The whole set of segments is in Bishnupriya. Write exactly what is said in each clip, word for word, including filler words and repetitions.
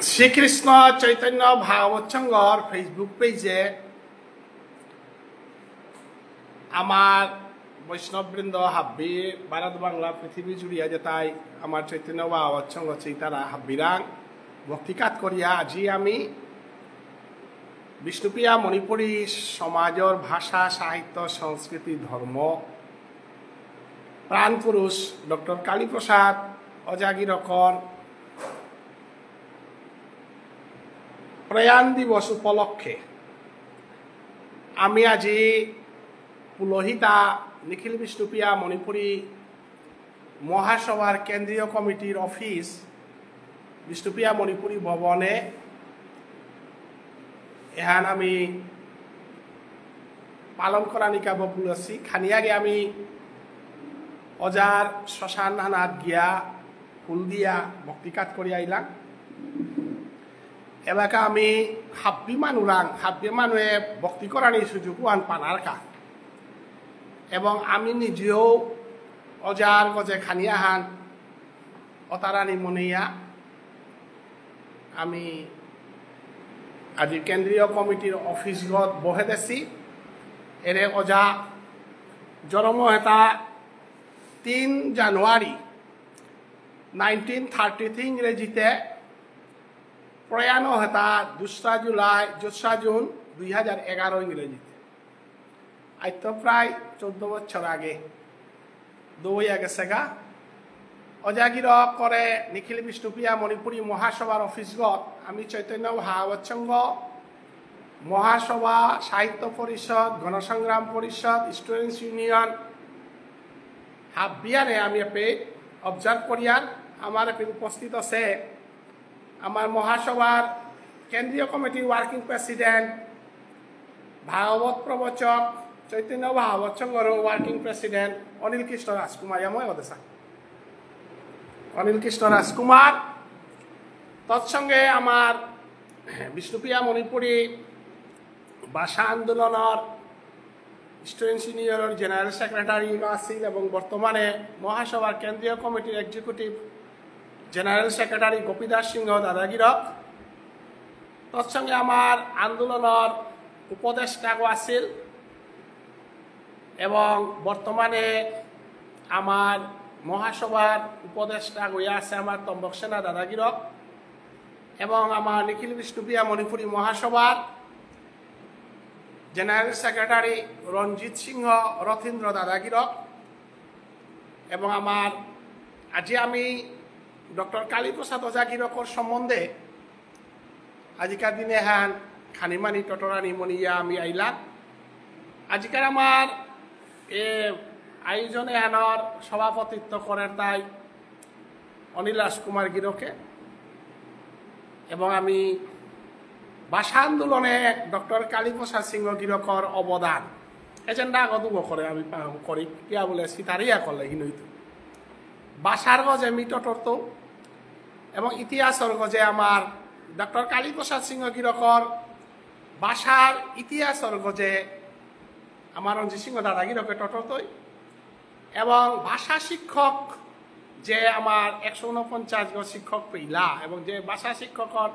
শ্রীকৃষ্ণ চৈতন্য ভাগবত সংঘর Facebook পেজে আমার বৈষ্ণববৃন্দ হাব্বি, ভারত বাংলা পৃথিবী জুড়িয়া যেতাই আমার চৈতন্য ভাগবত সংঘ চেইতারা হাব্বিরাং ভক্তিকাত করিয়া আজি আমি বিষ্ণুপ্রিয়া মণিপুরী সমাজর ভাষা, সাহিত্য, সংস্কৃতি, ধর্ম প্রাণ পুরুষ ডক্টর কালীপ্রসাদ অজাগিরকর প্রয়াণ দিবস উপলক্ষে আমি আজি পুলহিতা নিখিল বিষ্ণুপ্রিয়া মণিপুরী মহাসভার কেন্দ্রীয় কমিটির অফিস বিষ্ণুপ্রিয়া মণিপুরী ভবনে এহান আমি পালন করানিকা বপুলসি। খানি আগে আমি অজার শ্মশান হানাত গিয়া ফুল দিয়া ভক্তিকাত করি আইলাম। এবাকা আমি হাব্বি মানুরাং, হাব্বি মানুয়ে ভক্তি করানি সুযোগ ওহান পানার কা। এবং আমি নিজেও অজার গজে খানি আহান অতারানি মনেয়া আমি আজি কেন্দ্রীয় কমিটির অফিসগত বহে দেছি। এরে অজা জন্ম হেতা তিন জানুয়ারি নাইনটিন থার্টি থ্রি ইংরেজিতে, প্রয়াণ হেতা দোসরা জুলাই, দোসরা জুন দুই হাজার এগারো ইংরেজিতে। আজ তো প্রায় চোদ্দ বছর আগে দৌড়িয়া গেছে গা। অজাগিরকরে নিখিল বিষ্ণুপ্রিয়া মণিপুরী মহাসভার অফিসগত আমি চৈতন্য ভাগবত সংঘ, মহাসভা, সাহিত্য পরিষদ, গণসংগ্রাম পরিষদ, স্টুডেন্টস ইউনিয়ন, হাবিয়ানে আমি এপে অবজার্ভ করিয়ার আমার এপে উপস্থিত আছে আমার মহাসভার কেন্দ্রীয় কমিটির ওয়ার্কিং প্রেসিডেন্ট, ভাগবত প্রবচক, চৈতন্য ভাগবত সংঘর ওয়ার্কিং প্রেসিডেন্ট অনিল কৃষ্ণ রাজকুমার, ইয়াময় ওদেশা। অনিল কৃষ্ণ রাজকুমার, তৎসঙ্গে আমার বিষ্ণুপ্রিয়া মণিপুরী ভাষা আন্দোলনর স্টুডেন্টস ইউনিয়নর জেনারেল সেক্রেটারি আছিল এবং বর্তমানে মহাসভার কেন্দ্রীয় কমিটির এক্সিকিউটিভ জেনারেল সেক্রেটারি গোপীদাস সিংহ দাদাগিরক, তৎসঙ্গে আমার আন্দোলনর উপদেষ্টাগো আছিল এবং বর্তমানে আমার মহাসভার উপদেষ্টা গইয়া আছে আমার তম্বক সেনা দাদাগিরক এবং আমার নিখিল বিষ্ণুপ্রিয়া মণিপুরী মহাসভার জেনারেল সেক্রেটারি রঞ্জিত সিংহ রথীন্দ্র দাদাগিরক এবং আমার আজি আমি ডক্টর কালীপ্রসাদ ওঝা গিরকর সম্বন্ধে আজিকার দিনে হান খানিমানি টটরানি মনিয়া আমি আইলাম। আজিকার আমার এ আয়োজনে হানর সভাপতিত্ব করের তাই অনিল রাজকুমার গিরকে এবং আমি ভাষা আন্দোলনে ডক্টর কালীপ্রসাদ সিংহ গিরকর অবদান এজেন্ডা আগত উগো করে আমি পালন করি, কিয়া বলে সিতারিয়া করলে হিনইতো। ভাষার গজে মি টটরতো এবং ইতিহাসর গজে আমার ডক্টর কালীপ্রসাদ সিংহ গিরকর ভাষার ইতিহাসর গজে আমার রঞ্জিত সিংহ দাদা গিরকে টটরতই এবং ভাষা শিক্ষক যে আমার একশো ঊনপঞ্চাশ গো শিক্ষক পেইলা এবং যে ভাষা শিক্ষকর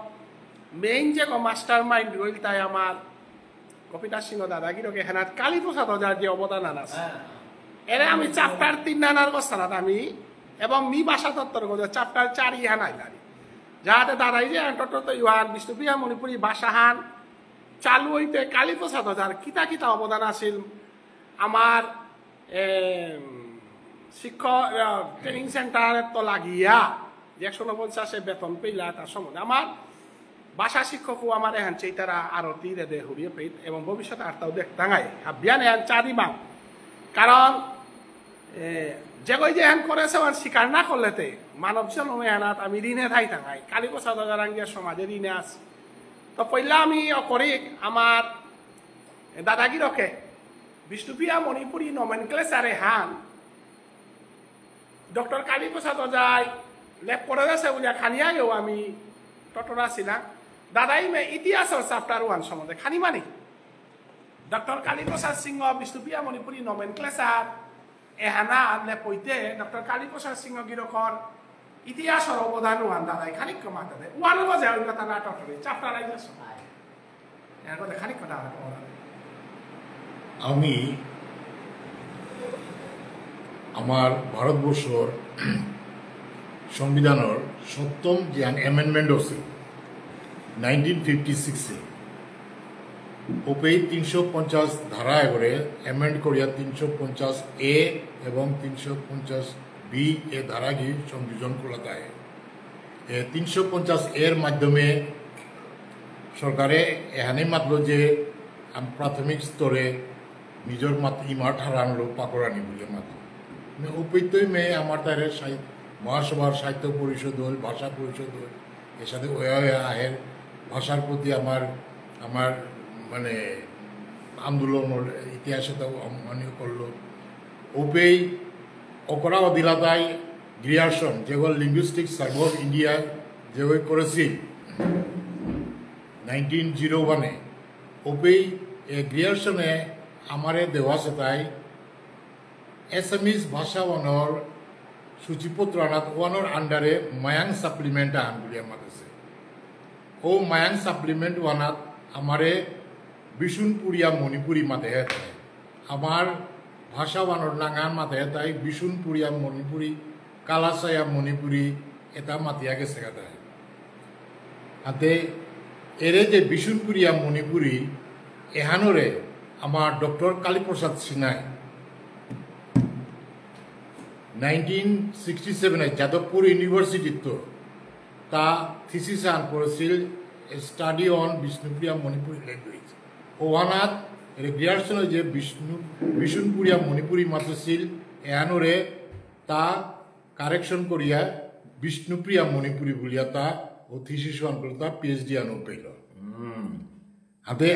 মেইন যে গো মাস্টার মাইন্ড রইল তাই আমার গোপীদাস সিংহ দাদা গিরকে হেনাত কালীপ্রসাদ ওঝার যে অবদান আন আছে, হ্যাঁ। এরে আমি চ্যাপ্টার তিন নানার গোস্তানাত আমি এবং মি ভাষা তত্ত্বর গজে চ্যাপ্টার চার ইহান আইলানি। যাহাতে দাদাই যে এন্টারটেইন ইহান বিষ্ণুপ্রিয়া মণিপুরী ভাষাহান চালু হইতে কালীপ্রসাদ ওঝার কিতা কিতা অবদান আছিল আমার, এ, শিক্ষক, এ, ট্রেনিং সেন্টার তো লাগিয়া যে একশো ঊনপঞ্চাশে বেতন পেইলা তার সম্বন্ধে আমার ভাষা শিক্ষকও আমার এহান চেইতারা আরতি রেদে হরিয়ে পেইত এবং ভবিষ্যতে আরতাও দেখতাঙাই হাবিয়ান এহান চা দিবাং। কারণ, এ, যে কই যে এহান করেছে ওহান স্বীকার না করলেতে মানব জন্ম এহানাত আমি ঋণে থাইতাঙাই। কালীপ্রসাদ ওঝারাঙ্গিয়া সমাজে ঋণে আছে। তো পইলা আমি অকরি আমার দাদাগিরকে বিষ্ণুপ্রিয়া মণিপুরী নমেনক্লেচার এহান ডক্টর কালীপ্রসাদ ওঝাই লেপ করে গেছে বুলিয়া খানি আগেও আমি টটরা ছিলাম। দাদাই মে ইতিহাসর চ্যাপ্টার ওহান সম্বন্ধে খানি মানি। ডক্টর কালীপ্রসাদ সিংহ বিষ্ণুপ্রিয়া মণিপুরী নমেনক্লেচার এহানা লেপইতে ডক্টর কালীপ্রসাদ সিংহ গিরকর ইতিহাসর অবদান ওয়ান দাদাই খানিক মাতা দে। ওয়ান বাজে ওই কথা নাটক রে, চাপটা রাইনা সময়। এর কথা খানিক কথা নাটক ওয়ান। আমি আমার ভারতবর্ষর সংবিধানর সপ্তম যে অ্যামেন্ডমেন্ট হচ্ছে নাইনটিন ফিফটি সিক্সে, ওপেই তিনশো পঞ্চাশ ধারা এগরে অ্যামেন্ড করিয়া তিনশো পঞ্চাশ এ এবং তিনশো পঞ্চাশ বি এ ধারাগি সংযোজন করা যায়। এ তিনশো পঞ্চাশ এর মাধ্যমে সরকারে এহানে মাতলো যে আম-, প্রাথমিক স্তরে নিজর মাত-, ইমার ঠারানলো পাকরানি বুলে মাতলো। মানে, উপেইতই মে আমার তারে সাহি-, মহাসভার সাহিত্য পরিষদ হল, ভাষা পরিষদ হল, এর সাথে ওয়া ওয়া আহের ভাষার প্রতি আমার, আমার মানে আন্দোলন হল, ইতিহাসে তো অম-, মানে করলো। ওপেই অকরা অদিলাতাই গ্রিয়ারসন, যেগো লিঙ্গুইস্টিক সার্ভে অফ ইন্ডিয়া যেগো করেছিল নাইনটিন জিরো ওয়ানে, ওপেই এ গ্রিয়ারসনে আমারে দেওয়া সেতাই এসামিজ ভাষা ওয়ানর সূচিপত্র আনাত ওয়ানর আন্ডারে মায়াং সাপ্লিমেন্ট আহান বুলিয়া মাতেছে। ও মায়াং সাপ্লিমেন্ট ওয়ানাত আমারে বিষ্ণুপুরিয়া মণিপুরী মাতে হেতাই। আমার ভাষা ওয়ানর নাঙান মাতে হেতাই বিষ্ণুপুরিয়া মণিপুরী, কালাসায়া মণিপুরী, এটা মাতিয়া গেছে গাতাই। হাতে এরে যে বিষ্ণুপুরিয়া মণিপুরী, এহানরে আমার ডক্টর কালীপ্রসাদ সিনহাই নাইনটিন সিক্সটি সেভেনে যাদবপুর ইউনিভার্সিটিত তা থিসিস আন করেছিল, স্টাডি অন বিষ্ণুপ্রিয়া মণিপুরী ল্যাঙ্গুয়েজ। ওহানাত এরে গ্রিয়ারসনে যে বিষ্ণু, বিষ্ণুপুরিয়া মণিপুরী মাতেছিল, এহানরে তা কারেকশন করিয়া বিষ্ণুপ্রিয়া মণিপুরী বুলিয়া তা ও থিসিস ওয়ান করে তা পিএইচডি আনো পেল। হাতে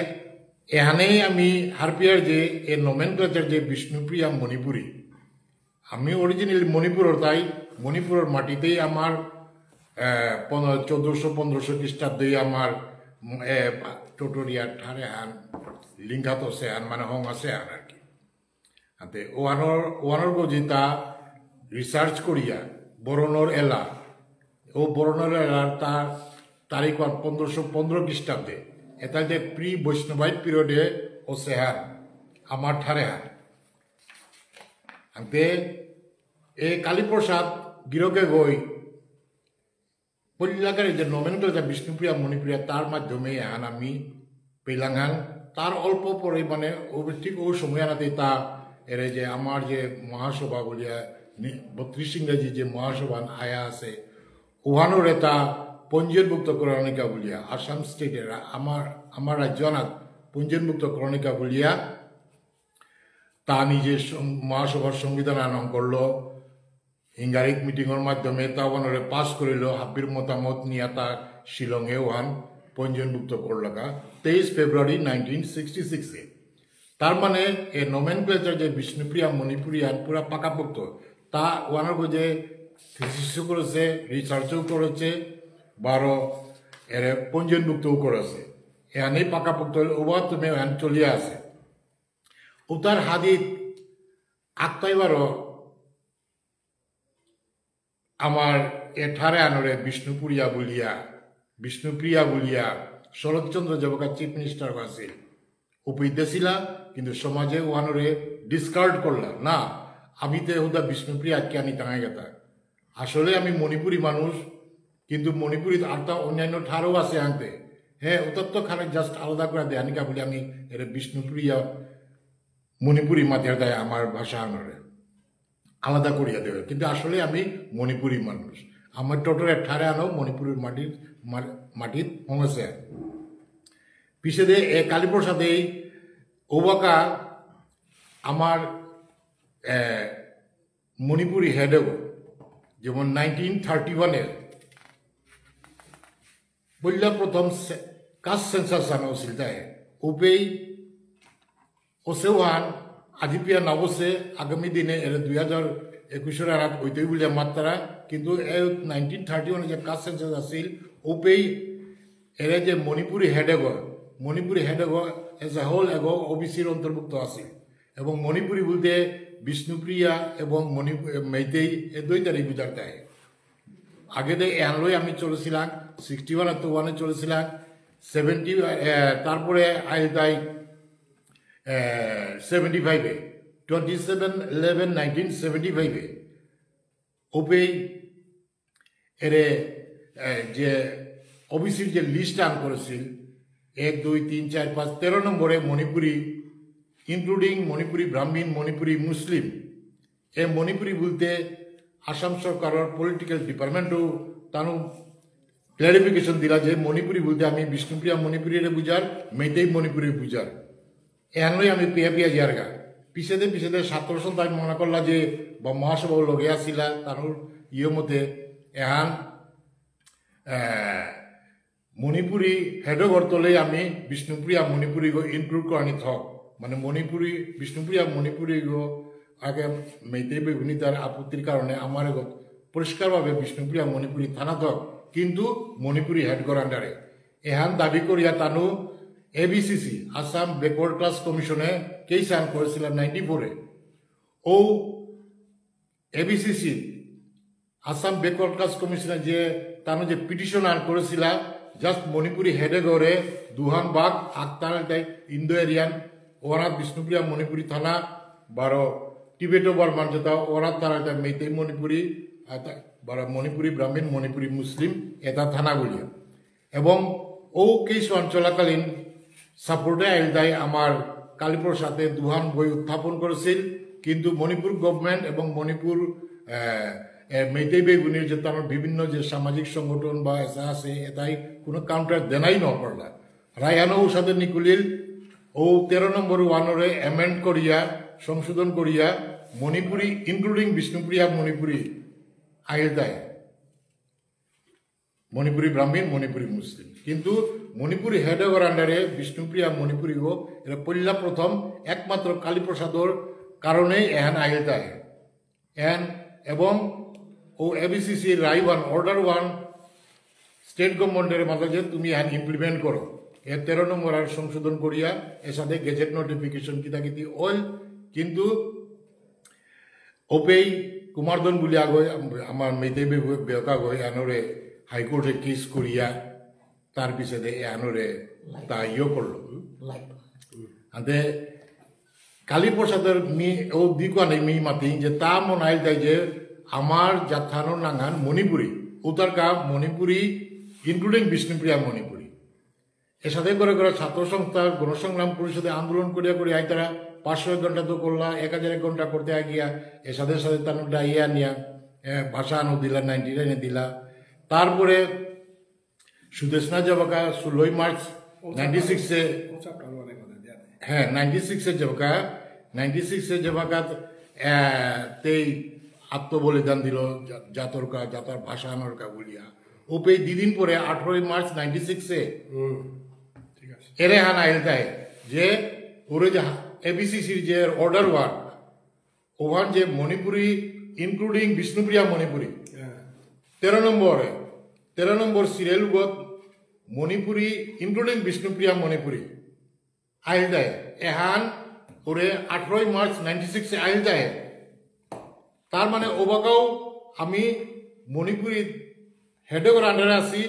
এহানেই আমি হারপিয়ার যে এ নোমেনক্লেচার যে বিষ্ণুপ্রিয়া মণিপুরী, আমি অরিজিনালি মণিপুরর তাই, মণিপুরর মাটিতেই আমার, আহ, পনেরো, চোদ্দশো, পনেরোশো খ্রিস্টাব্দেই আমার, উম, এ, টোটোরিয়া ঠারে হান, লিঙ্গাত আছে হান, মানে হং আছে হান আর কি। হাতে ওয়ানর, ওয়ানর গজিতা রিসার্চ করিয়া, বরনর এলা, ও বরনর এলার তা তারিখ ওয়ান পনেরোশো পনেরো খ্রিস্টাব্দে, এটা যে প্রি বৈষ্ণবাইট পিরিয়ডে ও সেহান, আমার ঠারে হান। আনতে এ কালীপ্রসাদ গিরকে গই পল্লাকারে যে নোমেনক্লেচার বিষ্ণুপ্রিয়া মণিপুরিয়া তার মাধ্যমে এহান আমি পেলাঙান। তার অল্প পরে মানে ও ঠিক ও সময় আনাতে তা এরে যে আমার যে মহাসভা বলিয়া নি-, বত্রিশ ইংরাজি যে মহাসভা আয়া আছে, ওহানোরে তা পঞ্জীয়নভুক্ত করানিকা বলিয়া আসাম স্টেটের আমার, আমার রাজ্য আনাত পঞ্জীয়নভুক্ত করানিকা বলিয়া তা নিজে সং-, মহাসভার সংবিধান আনয়ন করলো, ইংগারিক মিটিংর মাধ্যমে তা ওহানরে পাস করিল, হাবির মতামত নিয়া তা শিলংয়ে ওহান পঞ্জীয়নভুক্ত করলাকা তেইশ ফেব্রুয়ারি নাইনটিন সিক্সটি সিক্সে। তার মানে এ নোমেনক্লেচার যে বিষ্ণুপ্রিয়া মণিপুরী আন পুরা পাকাপোক্ত, তা ওহানর গজে থিসিসও করেছে, রিসার্চও করেছে, বারো এরে পঞ্জীয়নভুক্তও করেছে। এহানেই পাকাপোক্ত হইল, ওবা তুমি এহান চলিয়া আছে। উতার হাদিত আত্মাইবারও আমার এঠারে আনরে বিষ্ণুপুরিয়া বুলিয়া, বিষ্ণুপ্রিয়া বুলিয়া, শরৎচন্দ্র যেবাকা চিফ মিনিস্টার আছিল, উপেই দেসিলা, কিন্তু সমাজে ওহানরে ডিসকার্ড করলা। না, আমি তে হুদা বিষ্ণুপ্রিয়া আখ্যা আনি টাঙাই গেতা। আসলে আমি মণিপুরী মানুষ, কিন্তু মণিপুরীত আরতা অন্যান্য ঠারও আছে আনতে। হ্যাঁ, ওটার তো খানে জাস্ট আলাদা করে দেয়, আনিকা বলে আমি এরে বিষ্ণুপ্রিয়া মণিপুরী মাতিয়ার দায় আমার ভাষা আনরে আলাদা করিয়া দেবে, কিন্তু আসলে আমি মণিপুরী মানুষ। আমার টোটোর এক ঠারে আনো মণিপুরীর মাটির মা-, মাটির হঙেছে। পিছেদে এ কালীপ্রসাদে ওবাকা আমার এ, মণিপুরী হেডেগো, যেমন নাইনটিন থার্টি ওয়ানের পইলা প্রথম সে-, কাস্ট সেন্সাস আনা হয়েছিল তাই। ওপেই ওসেওয়ান আজিপিয়া নাবসে আগামী দিনে এর দুই হাজার একুশের আনাত ওইতই বুলিয়া মাত্রা, কিন্তু এ নাইনটিন থার্টি ওয়ানে যে কাস্ট সেন্সাস আছিল, ওপেই এরা যে মণিপুরী হেডেগো, মণিপুরী হেডেগো as a whole এগো ওবিসির অন্তর্ভুক্ত আছিল। এবং মণিপুরী বলতে বিষ্ণুপ্রিয়া এবং মণিপু-, মেইতেই এ দুইটারই বুঝাতে হয়। আগে দে এহানলৈ আমি চলেছিলাম, সিক্সটি ওয়ান তো ওয়ানে চলেছিলাম, সেভেন্টি, তারপরে আইল তাই সেভেন্টি ফাইভে, twenty seven eleven nineteen seventy ফাইভে ওপেই এরে, এ, যে ওবিসির যে লিস্ট আন করেছিল, এক, দুই, তিন, চার, পাঁচ, তেরো নম্বরে মণিপুরী, ইনক্লুডিং মণিপুরী ব্রাহ্মণ, মণিপুরী মুসলিম। এ মণিপুরী বলতে আসাম সরকারের পলিটিক্যাল ডিপার্টমেন্টও তানু ক্লারিফিকেশন দিলা যে মণিপুরী বলতে আমি বিষ্ণুপ্রিয়া মণিপুরীরে বুঝার, মেইতেই মণিপুরী বুঝার। এহানই আমি পিয়া পিয়া জিয়ারগা। পিছেদে পিছেদে ছাত্র সন্থায় মনে করলা যে বা মহাসভাও লগে আসিলা, তানুর ইয়ে মতে এহান, আহ, মণিপুরী হেডগর তলে আমি বিষ্ণুপ্রিয়া মণিপুরীগো ইনক্লুড করানি থক। মানে মণিপুরী, বিষ্ণুপ্রিয়া মণিপুরীগো আগে মেইতেই বেগুনি তার আপত্তির কারণে আমার এগো পরিষ্কারভাবে বিষ্ণুপ্রিয়া মণিপুরী থানা থক, কিন্তু মণিপুরী হেডগর আন্ডারে। এহান দাবি করিয়া তানু এবিসিসি, আসাম ব্যাকওয়ার্ড ক্লাস কমিশনে কেস আন করেছিলাম নাইনটি ফোরে। ও এবিসিসি, আসাম ব্যাকওয়ার্ড ক্লাস কমিশনে যে তানু যে পিটিশন আন করেছিলা, জাস্ট মণিপুরী হেডগরে দুহান বাগ, আকতাল তাই ইন্দো এরিয়ান, ওয়ারাত বিষ্ণুপ্রিয়া মণিপুরী থানা, বারো টিবেটো বর্মান যেটা, ওয়ারাত তারা এটা মেইতেই মণিপুরী, আতা-, বারো মণিপুরী ব্রাহ্মণ, মণিপুরী মুসলিম, এটা থানা বুলিয়া। এবং ও কেস ওয়ান চলাকালীন সাপোর্টে আইল তাই আমার কালীপ্রসাদে দুহান বই উত্থাপন করেছিল, কিন্তু মণিপুর গভর্নমেন্ট এবং মণিপুর, আহ, এ, মেইতেই বেগুনির যে তার বিভিন্ন যে সামাজিক সংগঠন বা এসা আছে, এটাই কোনো কাউন্টার দেনাই না পারলা। রায়হানো ঔষধে নিকুলিল, ও তেরো নম্বর ওয়ানরে অ্যামেন্ড করিয়া, সংশোধন করিয়া, মণিপুরী, ইনক্লুডিং বিষ্ণুপ্রিয়া মণিপুরী, আইল তাই। মণিপুরী ব্রাহ্মণ, মণিপুরী মুসলিম। কিন্তু মণিপুরী হেডগর আন্ডারে বিষ্ণুপ্রিয়া মণিপুরীগো এরা পল্লা প্রথম একমাত্র কালীপ্রসাদর কারণেই এহান আইল তাই। এহান এবং ও এবিসিসি রায় ওয়ান, অর্ডার ওয়ান, স্টেট গভর্নমেন্টের মাঝে যে তুমি এহান ইমপ্লিমেন্ট করো। এ তেরো নম্বর আর সংশোধন করিয়া এর সাথে গেজেট নোটিফিকেশন কিতা কিতি অইল, কিন্তু ওপেই কুমারধন বুলি আগই আম-, আমার মেইতেই বে-, বেয়কাগই আনরে হাইকোর্টে কেস করিয়া তার পিছেদে এ আনরে তা ইয়ে করলো। হুম? লাইভ। আনতে কালীপ্রসাদর মি ও দিকো আনে মি মাতি যে তা মনাইল তাই যে আমার জাতহানর নাঙহান মণিপুরী, উতারকা মণিপুরী, ইনক্লুডিং বিষ্ণুপ্রিয়া মণিপুরী। এর সাথে করে করে ছাত্র সংস্থা, গণসংগ্রাম পরিষদে আন্দোলন করিয়া করিয়া আইতারা পাঁচশো এক ঘন্টা তো করলা, এক হাজার এক ঘন্টা করতে আগিয়া, এর সাথে সাথে তার ডাইয়া নিয়া, এ, ভাষা আনো দিলা, নাইনটি নাইনে দিলা। তারপরে সুদেষ্ণা জবাকা ষোলোই মার্চ ও নাইনটি সিক্সে, ও চ্যাপ্টার ওয়ানে কথা জানে। হ্যাঁ, নাইনটি সিক্সে জবাকা, নাইনটি সিক্সে জবাকাত, এ, তেই আত্মবলিদান দিল, জা-, জাতরকা, জাতার ভাষা আনরকা বুলিয়া। ওপে দুদিন পরে আঠারোই মার্চ নাইনটি সিক্সে হুম, ঠিক আছে। এরে হানা এলতায় যে ওরে যে এবিসিসির যে অর্ডার ওয়ান, ওহান যে মণিপুরী, ইনক্লুডিং বিষ্ণুপ্রিয়া মণিপুরী, হ্যাঁ। তেরো নম্বরে, তেরো নম্বর সিরিয়াল উগত মণিপুরী, ইনক্লুডিং বিষ্ণুপ্রিয়া মণিপুরী। আইল দেয়। এহান ওরে আঠারোই মার্চ নাইনটি সিক্সে আইল দেয়। তার মানে ওবাকাও আমি মণিপুরী হেডগর আন্ডারে আছি,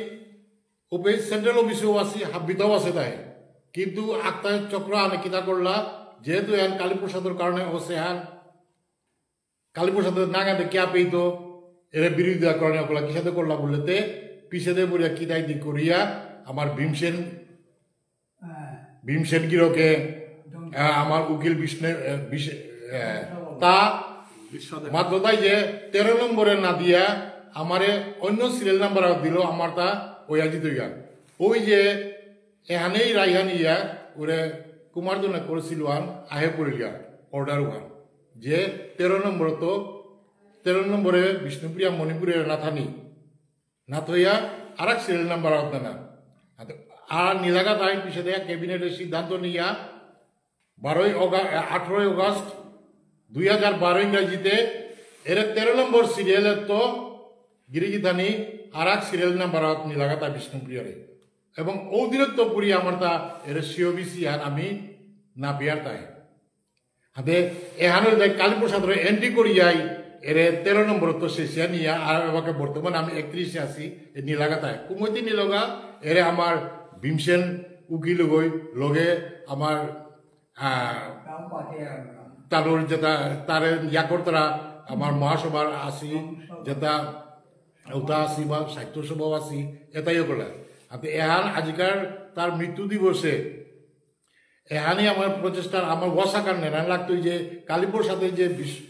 ওপে সেন্ট্রাল অফিসেও আছি, হাব্বিতাও আছে তাই। কিন্তু আক্তার চক্র আনে কিতা করলা, যেহেতু এহান কালীপ্রসাদর কারণে ও সেহান কালীপ্রসাদর নাঙাতে কিয়া পেইতো, এরে বিরোধিতা করানি অকলা কিসাদে করলা বুললেতে, পিছেদে বুলিয়া কিতাই দি করিয়া, আমার ভীমসেন, হ্যাঁ। ভীমসেন গিরকে, আহ, আমার উকিল বিষ্ণু, আহ, বিশ-, আহ, তা বিশ্বদেব। মাত্র তাই যে তেরো নম্বরে না দিয়া, আমারে অন্য সিরিয়াল নাম্বার দিল, আমার তা ওই আজি তৈয়া। ওই যে এহানেই রাইহান ইয়া, ওরে কুমারধনে করেছিল আন, আহে পড়িল ইয়া, অর্ডার ওয়ান। যে তেরো নম্বর তো, তেরো নম্বরে বিষ্ণুপ্রিয়া মণিপুরীরে না থানি। না থইয়া আরাক সিরিয়াল নাম্বার আত না। আত-, আর নিলাগা তাই পিছে দেয়া ক্যাবিনেটের সিদ্ধান্ত নিয়া বারোই অগা-, এ, আঠারোই অগাস্ট দুই হাজার বারো ইংরাজিতে এর তেরো নম্বর সিরিয়ালের তো গিরিগিথানি আরাক সিরিয়াল নাম্বার আত নিলাগা তা বিষ্ণুপ্রিয়ারে। এবং ঔদিরত্ব পুরি আমার তা এর সিওবিসি আর আমি না পিয়ার তাই। হাতে এহানোর দেখ কালীপ্রসাদরে এন্ট্রি করিয়াই এরে তেরো নম্বরত্ত শেষে নিয়া, আর এবাকা বর্তমান আমি একত্রিশে আছি, এ নিলাগাতায়। কুমতি নিলগা, এরে আমার ভীমসেন উকিল গই, লগে আমার, আহ, তানুর যেটা, তারে ইয়া করতারা, আমার মহাসভার আছি, যেটা ওটা আছি বা সাহিত্য সভাও আছি, এটাইও করলে। আর এহান আজিকার তার মৃত্যু দিবসে এহানি আমার প্রচেষ্টার আমার ওয়াসাকার নেনা লাগতো যে কালীপ্রসাদে যে বিশ-,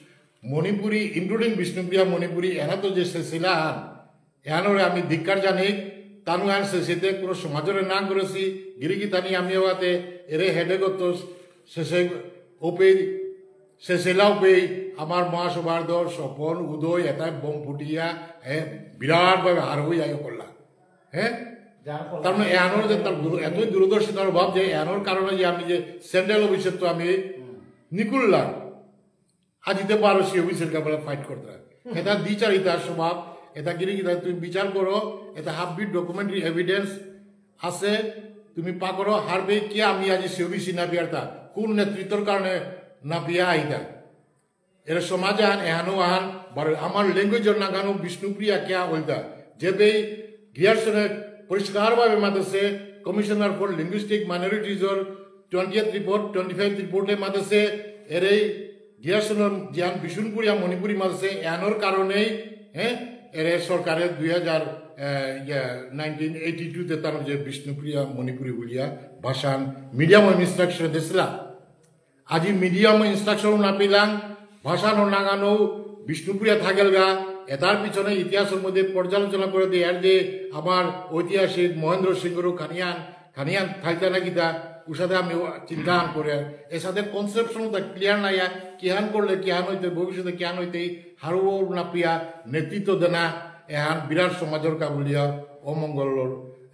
মণিপুরী, including বিষ্ণুপ্রিয়া মণিপুরী, এনা তো যে সেসিলা হান, এহানরে আমি ধিক্কার জানি, তানু হান সেসিতে কোনো সমাজরে না করেছি, গিরিগিথানি আমি ওয়াতে এরে হেডে গত সেসে ওপেই, সেসেলা ওপেই আমার মহাসভার দল স্বপন, উদয়, এটাই বোম ফুটিয়া, এ, বিরাটভাবে হার হইয়া ইয়ে করলা। হ্যাঁ? যার ফলে তার মানে এহানোর যে তার দূর-, এতই দূরদর্শিতার অভাব যে এহানোর কারণে যে আমি যে সেন্ট্রাল অফিসের তো আমি নিকুললাম। আজিতে বারো সি অফিসের কাপড়ে ফাইট করতে হয়। এটা দ্বিচারিতার স্বভাব, এটা গিরি গিরি তুমি বিচার করো, এটা হাব্বির ডকুমেন্টারি এভিডেন্স আছে, তুমি পা করো, হারবে কি আমি আজি সি অফিসি না পিয়ারতা, কোন নেতৃত্বর কারণে না পিয়া আইতা। এর সমাজ আহান, এহানো আহান, বার আমার ল্যাঙ্গুয়েজর নাগানো বিষ্ণুপ্রিয়া কিয়া হইতা। যে বেই গ্রিয়ারসনে পরিষ্কারভাবে মাতেছে, কমিশনার ফর লিঙ্গুইস্টিক মাইনরিটিজর twentieth রিপোর্ট, twenty-fifth রিপোর্টে মাতেছে, এরেই গ্রিয়ারসনর জিয়ান বিষ্ণুপ্রিয়া মণিপুরী মাতেছে, এহানোর কারণেই, হ্যাঁ, এরে সরকারে দুই হাজার, আহ, ইয়া, নাইনটিন এইটি টু তে তার যে বিষ্ণুপ্রিয়া মণিপুরী বুলিয়া ভাষান মিডিয়াম অফ ইনস্ট্রাকশন দিছিলা। আজি মিডিয়াম ইনস্ট্রাকশন না পেলাম, ভাষা ন নাগানো বিষ্ণুপ্রিয়া থাকেলগা, এটার পিছনে ইতিহাসের মধ্যে পর্যালোচনা করে দেয়, আর যে আমার ঐতিহাসিক মহেন্দ্র সিংহর খানিয়ান, খানিয়ান থাইতা না কিতা, উসাদে আমি ও চিন্তা আন করে, এসাদে কনসেপশন তা ক্লিয়ার নাই, আর কিহান করলে কিহান হইতে, ভবিষ্যতে কিহান হইতে, হারুও না পিয়া নেতৃত্ব দেনা, এহান বিরাট সমাজর কাবুলিয়া অমঙ্গলর,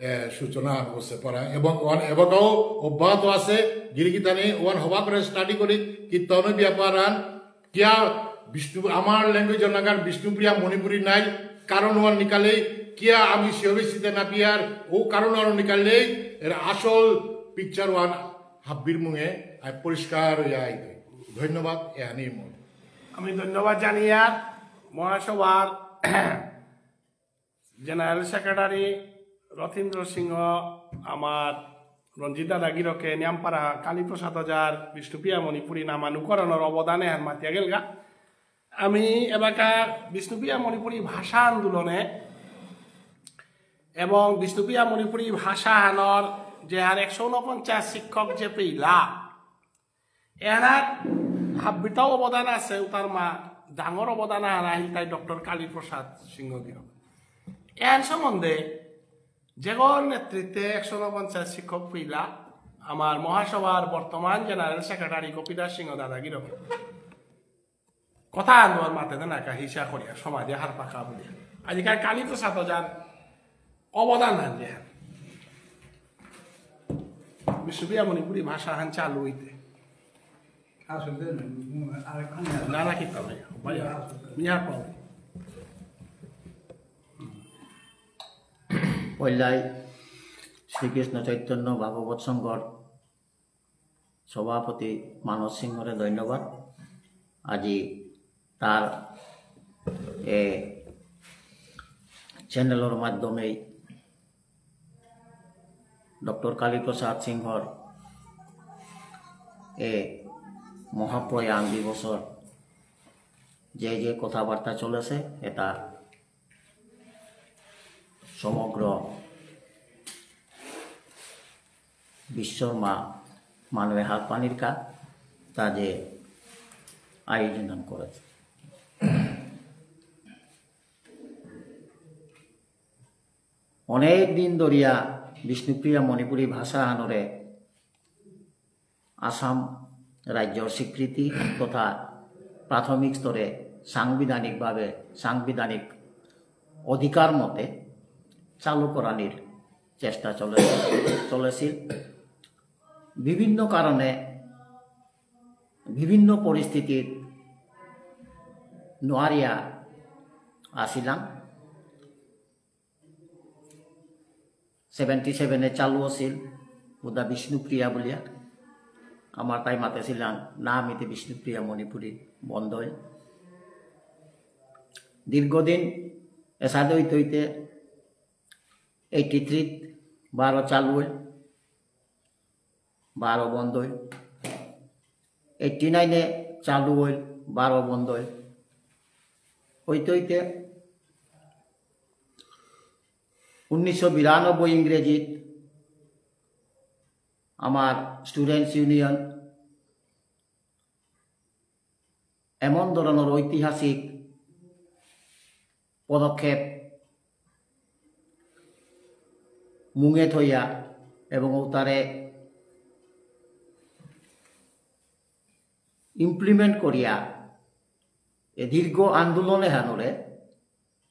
এ, সূচনা আন হচ্ছে পারা। এবং ওয়ান এবাকাও অব্যাহত আছে, গিরিগিথানি ওয়ান হবা করে স্টাডি করি, কীর্তন ব্যাপার আন, কিয়া বিষ্ণু, আমার ল্যাঙ্গুয়েজ অনাগার বিষ্ণুপ্রিয়া মণিপুরী নাই, কারণ ওয়ান নিকালে, কিয়া আমি সিওবিসিতে না পিয়ার, ও কারণ ওয়ান নিকালে, এর আসল পিকচার ওয়ান হাব্বির মুঙে, আই পরিষ্কার হইয়া আইতে। ধন্যবাদ, এহানি মোর। আমি ধন্যবাদ জানিয়ার মহাসভার জেনারেল সেক্রেটারি রথীন্দ্র সিংহ, আমার রঞ্জিত দাদা গিরকে নিয়ামপারা কালীপ্রসাদ ওঝার বিষ্ণুপ্রিয়া মণিপুরী নামানুকরণর অবদানে হান মাতিয়া গেলগা। আমি এবাকা বিষ্ণুপ্রিয়া মণিপুরী ভাষা আন্দোলনে এবং বিষ্ণুপ্রিয়া মণিপুরী ভাষা হানর যে আর একশো ঊনপঞ্চাশ শিক্ষক যে পেইলা, এনার হাব্বিতাও অবদান আছে, উতার মা ডাঙর অবদান আর আহিল তাই ডক্টর কালীপ্রসাদ সিংহ গিরক। এন সম্বন্ধে যেগর নেতৃত্বে একশো ঊনপঞ্চাশ শিক্ষক পিলা আমার মহাসভার বর্তমান জেনারেল সেক্রেটারি গোপীদাস সিংহ দাদা গিরক কথা আন্দোলন মাতে দেন একা হিসা করিয়া সমাজে হার পাকা বলিয়া আজিকাল কালীপ্রসাদ ওঝার অবদান হান যে হান বিষ্ণুপ্রিয়া মণিপুরী ভাষা হান চালু হইতে আসলে, উম, আর এখানে না, না, কিতা ভাই, ভাই, আসলে। মিয়া পাও। পইলাই শ্রীকৃষ্ণ চৈতন্য ভাগবত সংঘর সভাপতি মানস সিংহরে ধন্যবাদ। আজি তার এ চ্যানেলর মাধ্যমে ডক্টর কালীপ্রসাদ সিংহর এ মহাপ্রয়াণ দিবসর যে যে কথাবার্তা চলেছে, এটা সমগ্র বিশ্বর মা মানবে হাত পানির কা তা যে আয়োজন করেছে। অনেক দিন ধরিয়া বিষ্ণুপ্রিয়া মণিপুরী ভাষা আনরে আসাম রাজ্যর স্বীকৃতি তথা প্রাথমিক স্তরে সাংবিধানিকভাবে সাংবিধানিক অধিকার মতে চালু করানির চেষ্টা চলে, চলেছিল। বিভিন্ন কারণে, বিভিন্ন পরিস্থিতিত নোয়ারিয়া আসিলাম। সেভেন্টি সেভেনে চালু আছিল উদা বিষ্ণুপ্রিয়া বুলিয়া। আমার তাই মাতেছিলাম, না, আমি তো বিষ্ণুপ্রিয়া মণিপুরী বন্ধই। দীর্ঘদিন এসাদে হইতে হইতে এইটি থ্রিত বারো চালু হইল, বারো বন্ধ হইল, এইটি নাইনে চালু হইল, বারো বন্ধ হইল। হইতে হইতে উনিশশো বিরানব্বই ইংরেজিত আমার স্টুডেন্টস ইউনিয়ন এমন ধরনের ঐতিহাসিক পদক্ষেপ মুঙে থইয়া এবং উতারে ইমপ্লিমেন্ট করিয়া এ দীর্ঘ আন্দোলন এহানরে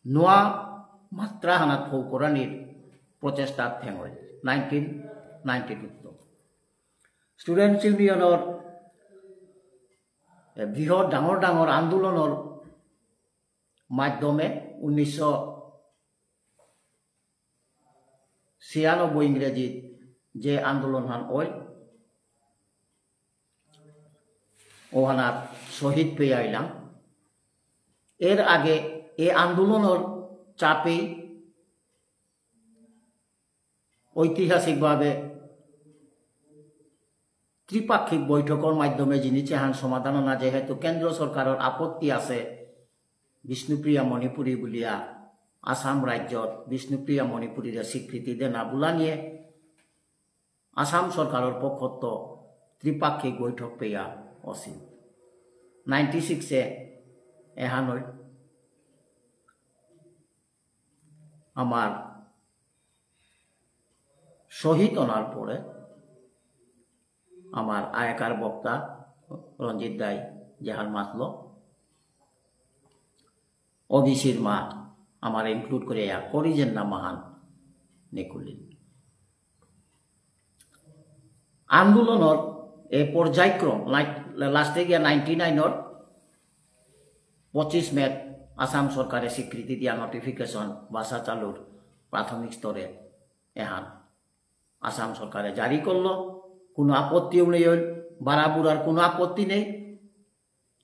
নোয়া মাত্রা হানাত ফৌকরানির প্রচেষ্টা থেঙল নাইনটিন নাইনটি টুত। স্টুডেন্টস ইউনিয়নর এ বৃহৎ ডাঙর ডাঙর আন্দোলনর মাধ্যমে উনিশশো ছিয়ানব্বই ইংরেজিত যে আন্দোলন হান ওই ওহানার শহীদ পেয়ে আইলাম। এর আগে এ আন্দোলনর চাপেই ঐতিহাসিকভাবে ত্রিপাক্ষিক বৈঠকর মাধ্যমে জিনিস এহান সমাধান না, যেহেতু কেন্দ্র সরকারর আপত্তি আছে বিষ্ণুপ্রিয়া মণিপুরী বুলিয়া আসাম রাজ্যত বিষ্ণুপ্রিয়া মণিপুরীরে স্বীকৃতি দেনা বুলানিয়ে আসাম সরকারর পক্ষত ত্রিপাক্ষিক বৈঠক পেয়া অসি। নাইনটি সিক্সে এহানই আমার শহীদ অনার পরে আমার আয়কার বক্তা রঞ্জিত দাই যেহান মাতল, ওবিসির মা আমার ইনক্লুড করে ইয়া করি যে না মহান নিকুলিন। আন্দোলনর এ পর্যায়ক্রম, লাস্টে গিয়া নাইনটি নাইনর পঁচিশ মে আসাম সরকারে স্বীকৃতি দিয়া নোটিফিকেশন ভাষা চালুর প্রাথমিক স্তরে এহান আসাম সরকারে জারি করলো। কোনো আপত্তিও নেই হইল, বারাবুরার কোনো আপত্তি নেই।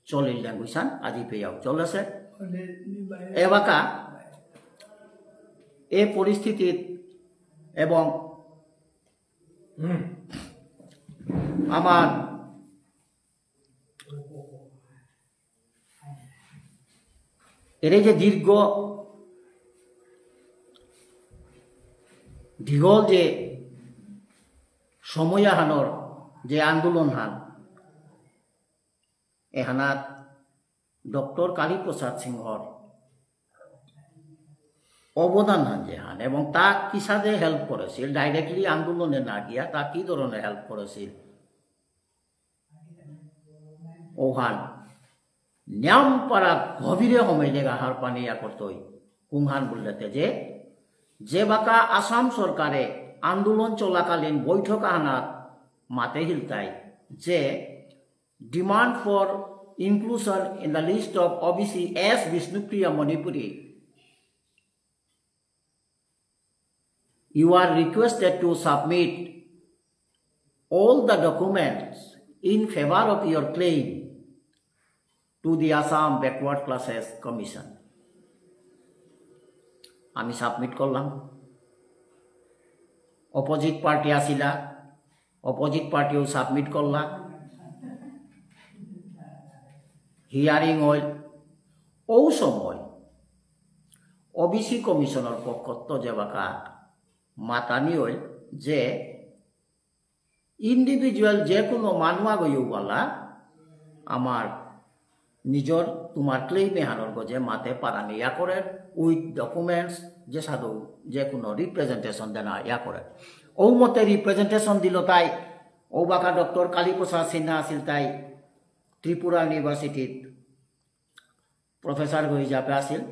চলিল ল্যাঙ্গুয়েজ হান আজি পেয়াও চলেছে। এবাকা এ পরিস্থিতিত এবং আমার এরে যে দীর্ঘ দীঘল যে সময় হানর যে আন্দোলন হান এহানাত ডক্টর কালীপ্রসাদ সিংহর অবদান হান যেহান এবং তা কিসাদে হেল্প করেছিল, ডাইরেক্টলি আন্দোলনে না গিয়া তা কি ধরনের হেল্প করেছিল, ওহান নিয়াম পারা গভীরে হমেলেগা হারপানি ইয়া করতই। কুংহান বুললেতে যে, যে বাকা আসাম সরকারে আন্দোলন চলাকালীন বৈঠক আহানাত মাতে হিলতাই যে, demand for inclusion in the list of O B C as Bishnupriya Manipuri, you are requested to submit all the documents in favor of your claim to the Assam Backward Classes Commission. আমি সাবমিট করলাম, opposite party আসিলা, অপোজিট পার্টিও সাবমিট করলা, হিয়ারিং হইল। ও সময় OBC commissioner পক্ষত যে বাকা মাতানি হইল যে ইন্ডিভিজুয়াল যে কোনো মানুয়া গইওয়ালা আমার নিজর তোমার ক্লেইম এহানর গজে মাতে পারানি ইয়া করে উইথ ডকুমেন্টস যে সাধু যে কোনো রিপ্রেজেন্টেশন দেনা ইয়া করে। ও মতে রিপ্রেজেন্টেশন দিল তাই, ও বাকা ডক্টর কালীপ্রসাদ সিনহা আসিল তাই ত্রিপুরা ইউনিভার্সিটির প্রফেসর হিসাবে আসিল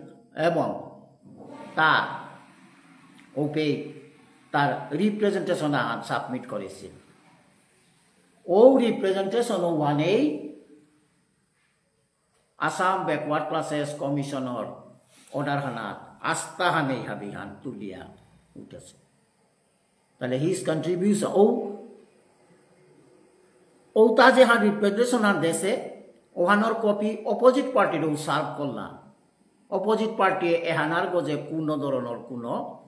এবং তা ওপে তার রিপ্রেজেন্টেশন আহান সাবমিট করেছিল। ও রিপ্রেজেন্টেশন ওয়ানেই Assam backward classes commissioner order হানাত আস্থা হানেই হাবি হান তুলিয়া উঠেছে। তাহলে হিজ কন্ট্রিবিউশন ও ও তা যে হান রিপ্রেজেন্টেশন হান দেশে ওহানোর কপি অপোজিট পার্টির ও সার্ভ করলা। অপোজিট পার্টি এহানার গজে কোনো ধরনর কোনো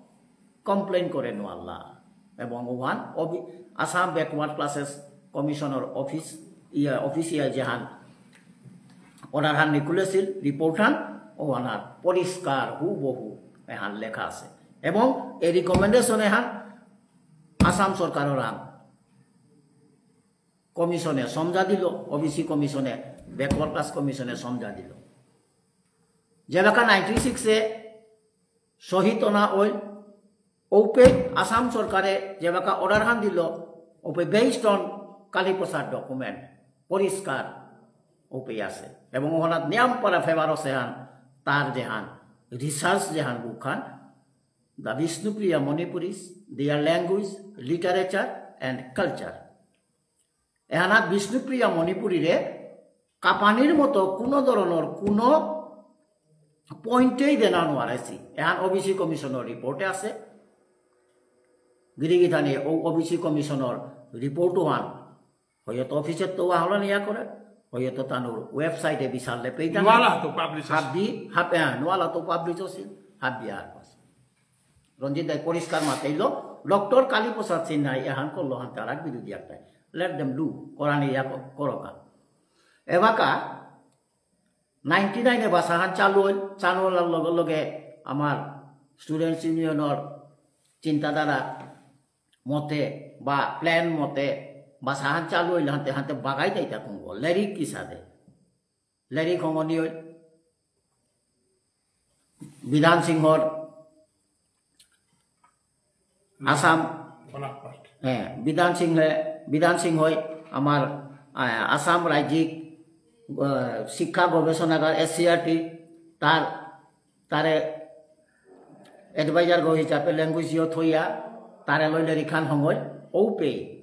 কমপ্লেইন করে নোয়াল্লা। এবং ওহান অবি-, Assam backward classes commissioner office, ইয়া, অফিসিয়াল যেহান অর্ডার হান নিকুলেছিল, রিপোর্ট হান, ওহানার পরিষ্কার হুবহু এহান লেখা আছে। এবং এই রিকমেন্ডেশন এহান আসাম সরকারর হান কমিশনে সমঝা দিল, ওবিসি কমিশনে, ব্যাকওয়ার্ড ক্লাস কমিশনে সমঝা দিল। যেবাকা নাইনটি সিক্সে শহীদ অনা ওই, ওপে আসাম সরকারে যেবাকা অর্ডার হান দিল, ওপে বেসড অন কালীপ্রসাদ ডকুমেন্ট পরিষ্কার ওপে আছে। এবং ওহানাত নিয়াম পারা ফেভার আছে হান, তার যেহান, রিসার্চ যেহান বুক হান, The Bishnupriya Manipuris, Their Language, Literature and Culture। এহানাত বিষ্ণুপ্রিয়া মণিপুরীরে কাপানির মতো কোনো ধরনর কোনো পয়েন্টেই দেনা নোয়ারেছি। এহান ওবিসি কমিশনর রিপোর্টে আছে। গিরিগিথানি ও ওবিসি কমিশনর রিপোর্ট ওহান হয়তো অফিসেত্ত ওয়া হলো নিয়া করে, হয়তো তানুর ওয়েবসাইটে বিচারলে পেইতা না। নোয়ালা তো পাবলিশ আছে। হাবি, হাব-, হ্যাঁ, নোয়ালা তো পাবলিশ আছে, হাবি আর পাস। রঞ্জিত দাই পরিষ্কার মাতেইল, ডক্টর কালীপ্রসাদ সিনহাই এহান করলো হান তারাক বিরোধী একটাই। Let them do, করানি ইয়া ক-, করকা। এবাকা নাইনটি নাইনে বাসাহান চালু হইল, চালু হওয়ার লগে লগে আমার স্টুডেন্টস ইউনিয়নর চিন্তাধারা মতে বা প্ল্যান মতে বাসাহান চালু হইল, হাতে হাতে বাগাই যাইতা কুঙ্গ, লেরিক কিসাদে, লেরিক হঙনি হইল, বিধান সিংহর আসাম, বনাকপাট। হ্যাঁ, বিধান সিংহে, বিধান সিংহই আমার, আহ, আসাম রাজ্যিক, আহ, শিক্ষা গবেষণাগার, এসসিইআরটি, তার, তারে অ্যাডভাইজার গো হিসাবে ল্যাঙ্গুয়েজ ইয়ে থইয়া, তারে লইলে রিখান হঙই, ঔপে।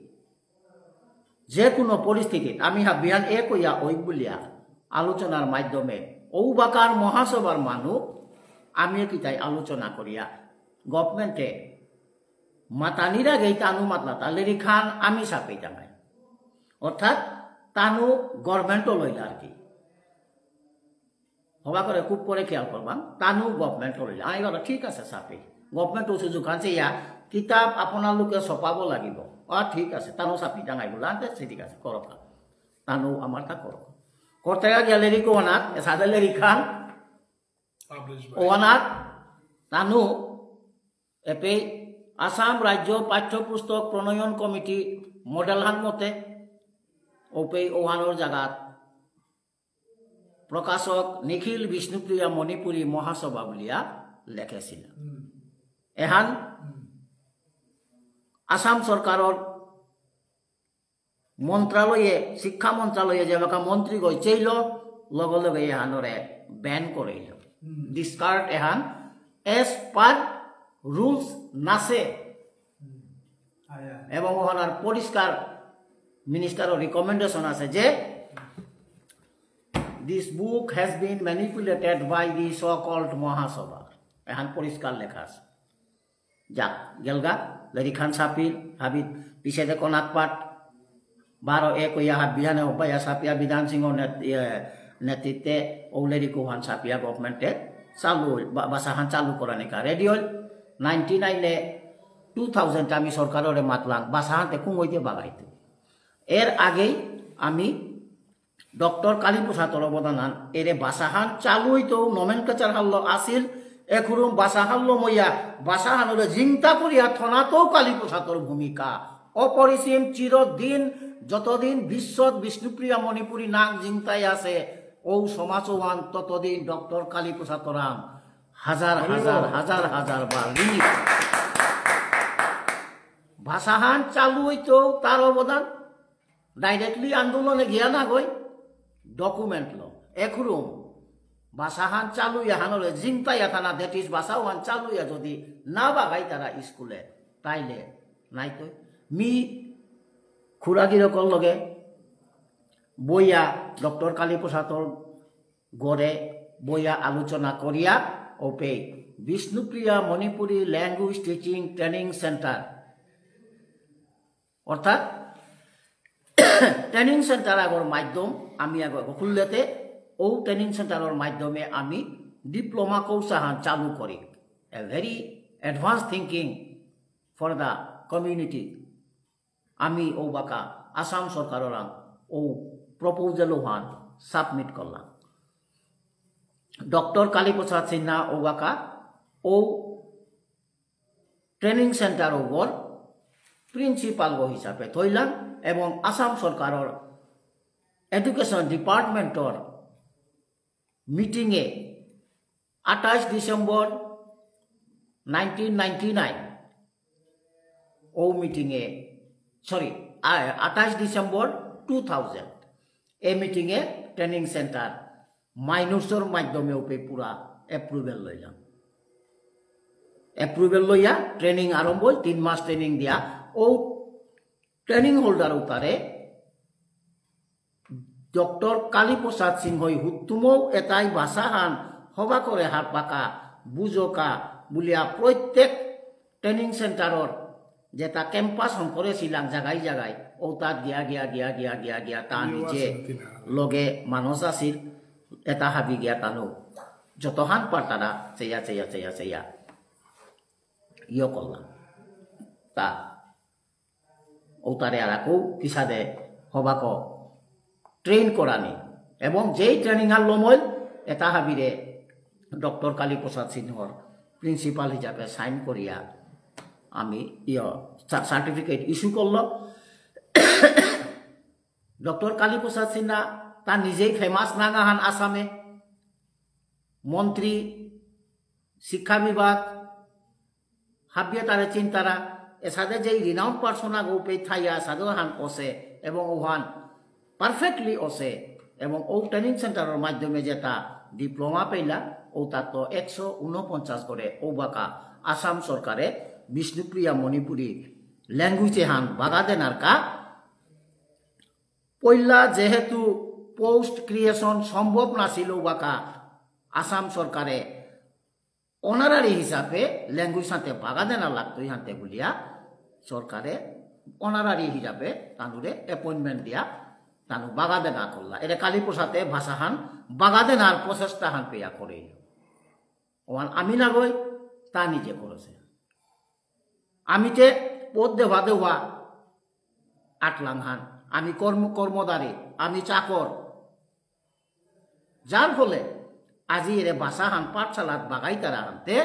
যে কোনো পরিস্থিতিত আমি হাবিহান এক হইয়া ওই বুলিয়া আলোচনার মাধ্যমে ঔবাকার মহাসভার মানু আমি কিতাই আলোচনা করিয়া গভর্নমেন্টে মাতানির আগেই তানু মাতলা তা লেরিখান আমি সাপেই জানাই। অর্থাৎ তানু গভর্নমেন্টও লইলা আর কি। হবা করে খুব করে খেয়াল করবান, তানু গভর্নমেন্ট লইলা। আমি বলো, ঠিক আছে, সাপি। গভর্নমেন্ট সুযোগ আনছে ইয়া, কিতাব আপোনালোকে ছপাব লাগিব। অ, ঠিক আছে, তানু সাপি ডাঙাই বলে আনতে, সে ঠিক আছে, করক। তানু আমার তা করক। করতে গিয়া লেরিক ওয়ানাত, এসাদে লেরিক খান, পাবলিশ বাই ওয়ানাত, তানু, এপেই আসাম রাজ্য পাঠ্যপুস্তক প্রণয়ন কমিটি মডেল হান মতে, ওপেই ওহানোর জাগাত প্রকাশক নিখিল বিষ্ণুপ্রিয়া মণিপুরী মহাসভা বুলিয়া লেখেছিল। হুম। এহান হুম। আসাম সরকারর মন্ত্রালয়ে, শিক্ষা মন্ত্রালয়ে যেবাকা মন্ত্রী গই চেইল, লগে লগে এহানরে ব্যান করেইল। হুম। ডিসকার্ড এহান as per rules নাসে। হুম। আয়া। এবং ওহানার পরিষ্কার মিনিস্টারর রিকমেন্ডেশন আছে যে, "This book has been manipulated by the so-called মহাসভা।" এহান পরিষ্কার লেখা আছে। যাক, গেলগা, লেরিখান সাপিল, হাবিত পিছেদে কনাক পাট, বারো এক হইয়া হাবিহানে হবাইয়া সাপিয়া বিধান সিংহ নেত-, ইয়ে, নেতৃত্বে ঔলেরি কোহান সাপিয়া গভর্নমেন্টে চালু হইল, বা-, বাসাহান চালু করানিকা রেডি হইল। নাইনটি নাইনে, টু থাউজেন্ড আমি সরকাররে মাতলাম, বাসাহানতে কুম হইতে বাগাইতে। এর আগেই আমি ডক্টর কালীপ্রসাদর অবদান আন, এরে বাসাহান চালু হইতো, নমেনক্লেচার হাল্লো আসিল, এখুরুম বাসাহাল্লো মইয়া, বাসাহানরে জিংতা করিয়া থনাতো কালীপ্রসাদর ভূমিকা। অপরিসীম চিরদিন, যতদিন বিশ্বত বিষ্ণুপ্রিয়া মণিপুরী নাঙ জিংতাই আছে, ঔ সমাজ ওয়ান ততদিন ডক্টর কালীপ্রসাদ রাম হাজার হাজার, হাজার হাজার বার ঋণী। ভাষাহান চালু হইতেও তার অবদান। ডাইরেক্টলি আন্দোলনে গিয়া না গই, ডকুমেন্ট লো। এখুরুম ভাষাহান চালু ইয়া হানলে জিংতা ইয়া থানা, that is ভাষা ওয়ান চালু ইয়া যদি না বাগাই তারা স্কুলে, তাইলে নাই তো। মি খুড়াগিরকর লগে বইয়া ডক্টর কালীপ্রসাদর গড়ে বইয়া আলোচনা করিয়া ওপে Bishnupriya Manipuri language teaching training centre, অর্থাৎ ট্রেনিং সেন্টার আগর মাধ্যম আমি আগ খুললেতে ও ট্রেনিং সেন্টারর মাধ্যমে আমি diploma course আহান চালু করি। A very advanced thinking for the community. আমি ঔবাকা আসাম সরকাররাং ঔ proposal হান submit করলাম। ডক্টর কালীপ্রসাদ সিনহা ঔবাকা ঔ training center ওগর principal গো হিসাবে থইলাম এবং আসাম সরকারর education department র meeting এ আঠাশ ডিসেম্বর নাইনটিন নাইনটি নাইন ও meeting এ, সরি, আঠাশ ডিসেম্বর টু থাউজেন্ড এ meeting এ training center মাইনসর মাধ্যমে ওপে পুরা approval লইলাম। Approval লইয়া training আরম্ভ হইল, তিন মাস training দিয়া ও training holder উতারে ডক্টর কালীপ্রসাদ সিংহই হুত্তুমৌ এতাই ভাষাহান হবা করে হারপাকা বুঝকা বুলিয়া প্রত্যেক training center র যেতা campus হম করেছিলাম জাগায় জাগায়, ও তাত গিয়া গিয়া গিয়া গিয়া গিয়া গিয়া তা নিজে লগে মানুষ আছিল, এতা হাবি গিয়া তানু যতহান পারতারা চেয়া চেয়া চেয়া চেয়া ইয়ে করলাম। তা ঔতারে আরাকৌ কিসাদে হবাক train করানি এবং যেই training আর লমইল এতা হাবিরে ডক্টর কালীপ্রসাদ সিংহর principal হিসাবে sign করিয়া আমি ইয় certificate issue করল। ডক্টর কালীপ্রসাদ সিনহা তা নিজেই famous নাঙাহান আসামে, মন্ত্রী, শিক্ষা বিভাগ, হাবিয়ে তারে চিনতারা, এসাদে যেই renowned person আগ ওপে থাইয়া এসাদে হান অসে এবং ওহান perfectly অসে এবং ও training center র মাধ্যমে যেতা diploma পেলা, ও তাত একশো ঊনপঞ্চাশ করে ও বাকা আসাম সরকারে বিষ্ণুপ্রিয়া মণিপুরী language হান বাগা দেনার কা পইলা যেহেতু post creation সম্ভব নাছিল বাকা আসাম সরকারে honorary হিসাবে language হাতে বাগা দেনা লাগতো হাতে বুলিয়া সরকারে honorary হিসাবে তানুরে appointment দিয়া তানু বাগা দেনা করলা। এরে কালীপ্রসাদে ভাষাহান বাগা দেনার প্রচেষ্টা হান পেয়া করে। ওহান আমি নাগই, তা নিজে করেছে। আমি তে পদ দেওয়া দেওয়া আটলাং হান, আমি কর্ম কর্মদারে, আমি চাকর। যার ফলে আজি এরে ভাষাহান পাঠশালাত বাগাইতারা হানতে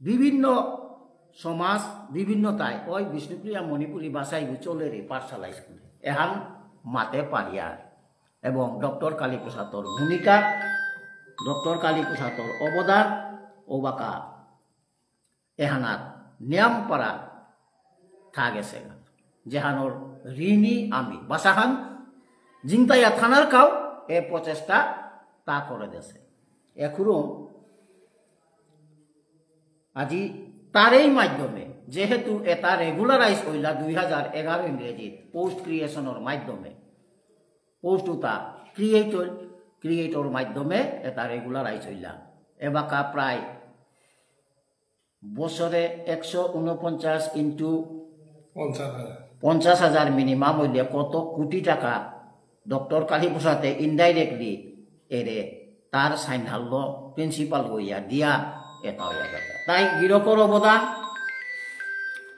বিভিন্ন সমাজ বিভিন্নতায় ওই বিষ্ণুপ্রিয়া মণিপুরী ভাষাই চলে রে পাঠশালা স্কুলে। এহান মাতে পারিয়ার এবং ডক্টর কালীপ্রসাদর ভূমিকা, ডক্টর কালীপ্রসাদর অবদান ও বাকা এহানাত নিয়াম পারা থা গেছে। যেহানর ঋণী আমি। ভাষাহান জিংতাইয়া থানার কাউ এ প্রচেষ্টা তা করে দেছে। এখুরুম আজি তারেই মাধ্যমে, যেহেতু এটা regularize হইলা দুই হাজার এগারো ইংরেজিত post creation র মাধ্যমে, post উতা create হইল, create র মাধ্যমে এটা regularize হইলা। এবাকা প্রায় বছরে একশো ঊনপঞ্চাশ into পঞ্চাশ হাজার। পঞ্চাশ হাজার minimum হইলে কত কোটি টাকা ডক্টর কালীপ্রসাদে indirectly এরে তার সাইনহাল্য principal হইয়া দিয়া এটা হইয়া গেল। তাই গিরকর অবদান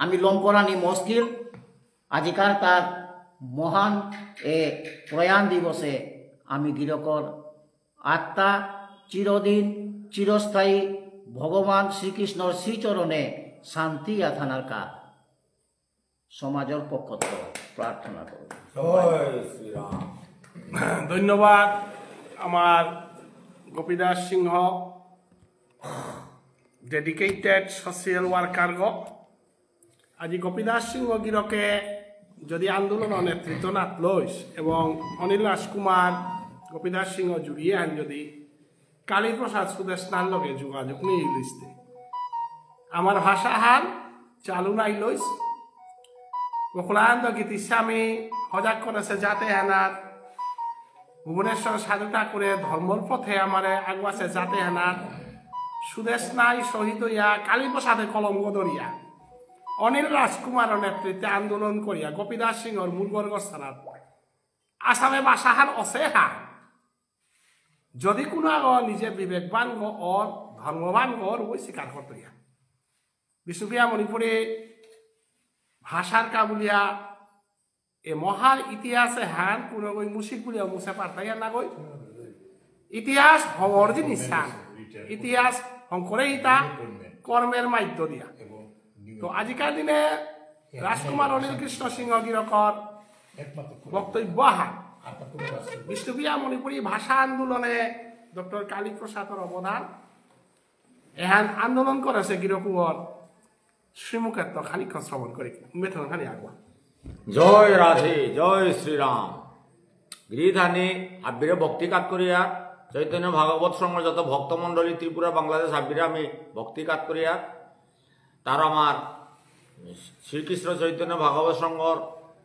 আমি লম করানি মুশকিল। আজিকার তার মহান এ প্রয়াণ দিবসে আমি গিরকর আত্মা চিরদিন চিরস্থায়ী ভগবান শ্রীকৃষ্ণর শ্রীচরণে শান্তি আথানার কা সমাজর পক্ষত প্রার্থনা করব। জয় শ্রীরাম। ধন্যবাদ আমার গোপীদাস সিংহ, dedicated social worker গো। আজি গোপীদাস সিংহ গিরকে যদি আন্দোলন নেতৃত্ব নাত লইস এবং অনিল রাজকুমার গোপীদাস সিংহ জুড়িয়ে আন যদি কালীপ্রসাদ সুদেষ্ণার লগে যোগাযোগ নেই লিস্তে। আমার ভাষা হান চালু নাই লইস। গোকুলানন্দ গীতিস্বামী হজাক করেছে জাতে হানার। ভুবনেশ্বর সাধু ঠাকুরে ধর্মর পথে আমারে আগুয়াছে জাতে হানার। সুদেষ্ণাই শহীদ হইয়া কালীপ্রসাদে কলম গদরিয়া। অনিল রাজকুমারর নেতৃত্বে আন্দোলন করিয়া গোপীদাস সিংহর মুরগর গোস্থানাত আসামে ভাষাহান অসে হা। যদি কোনো আগ নিজে বিবেকবান গ অর, ধর্মবান গ অর, ওই স্বীকার করতো ইয়া। বিষ্ণুপ্রিয়া মণিপুরী ভাষার কাবুলিয়া এ মহান ইতিহাসে হান কোনো ওই মুসিক বুলিয়া মুসে পারতাই আর না গই। ইতিহাস হওয়ার জিনিস হান। ইতিহাস হংকরে ইতা কর্মের মাধ্য দিয়া। তো আজিকার দিনে রাজকুমার অনিল কৃষ্ণ সিংহ গিরকর বক্তব্য হান বিষ্ণুপ্রিয়া মণিপুরী ভাষা আন্দোলনে ডক্টর কালীপ্রসাদর অবদান। এহান আন্দোলন করেছে গিরকুয়র শ্রীমুখেত্ত খানিক্ষণ শ্রবণ করি। মেথন খানি আগুয়া। জয় রাধে, জয় শ্রীরাম। গিরিধানী আব্বিরে ভক্তি কাত করিয়া, চৈতন্য ভাগবত সংঘর যত ভক্তমণ্ডলী ত্রিপুরা, বাংলাদেশ আব্বিরে আমি ভক্তি কাত করিয়া, তার আমার শ্রীকৃষ্ণ চৈতন্য ভাগবত সংঘর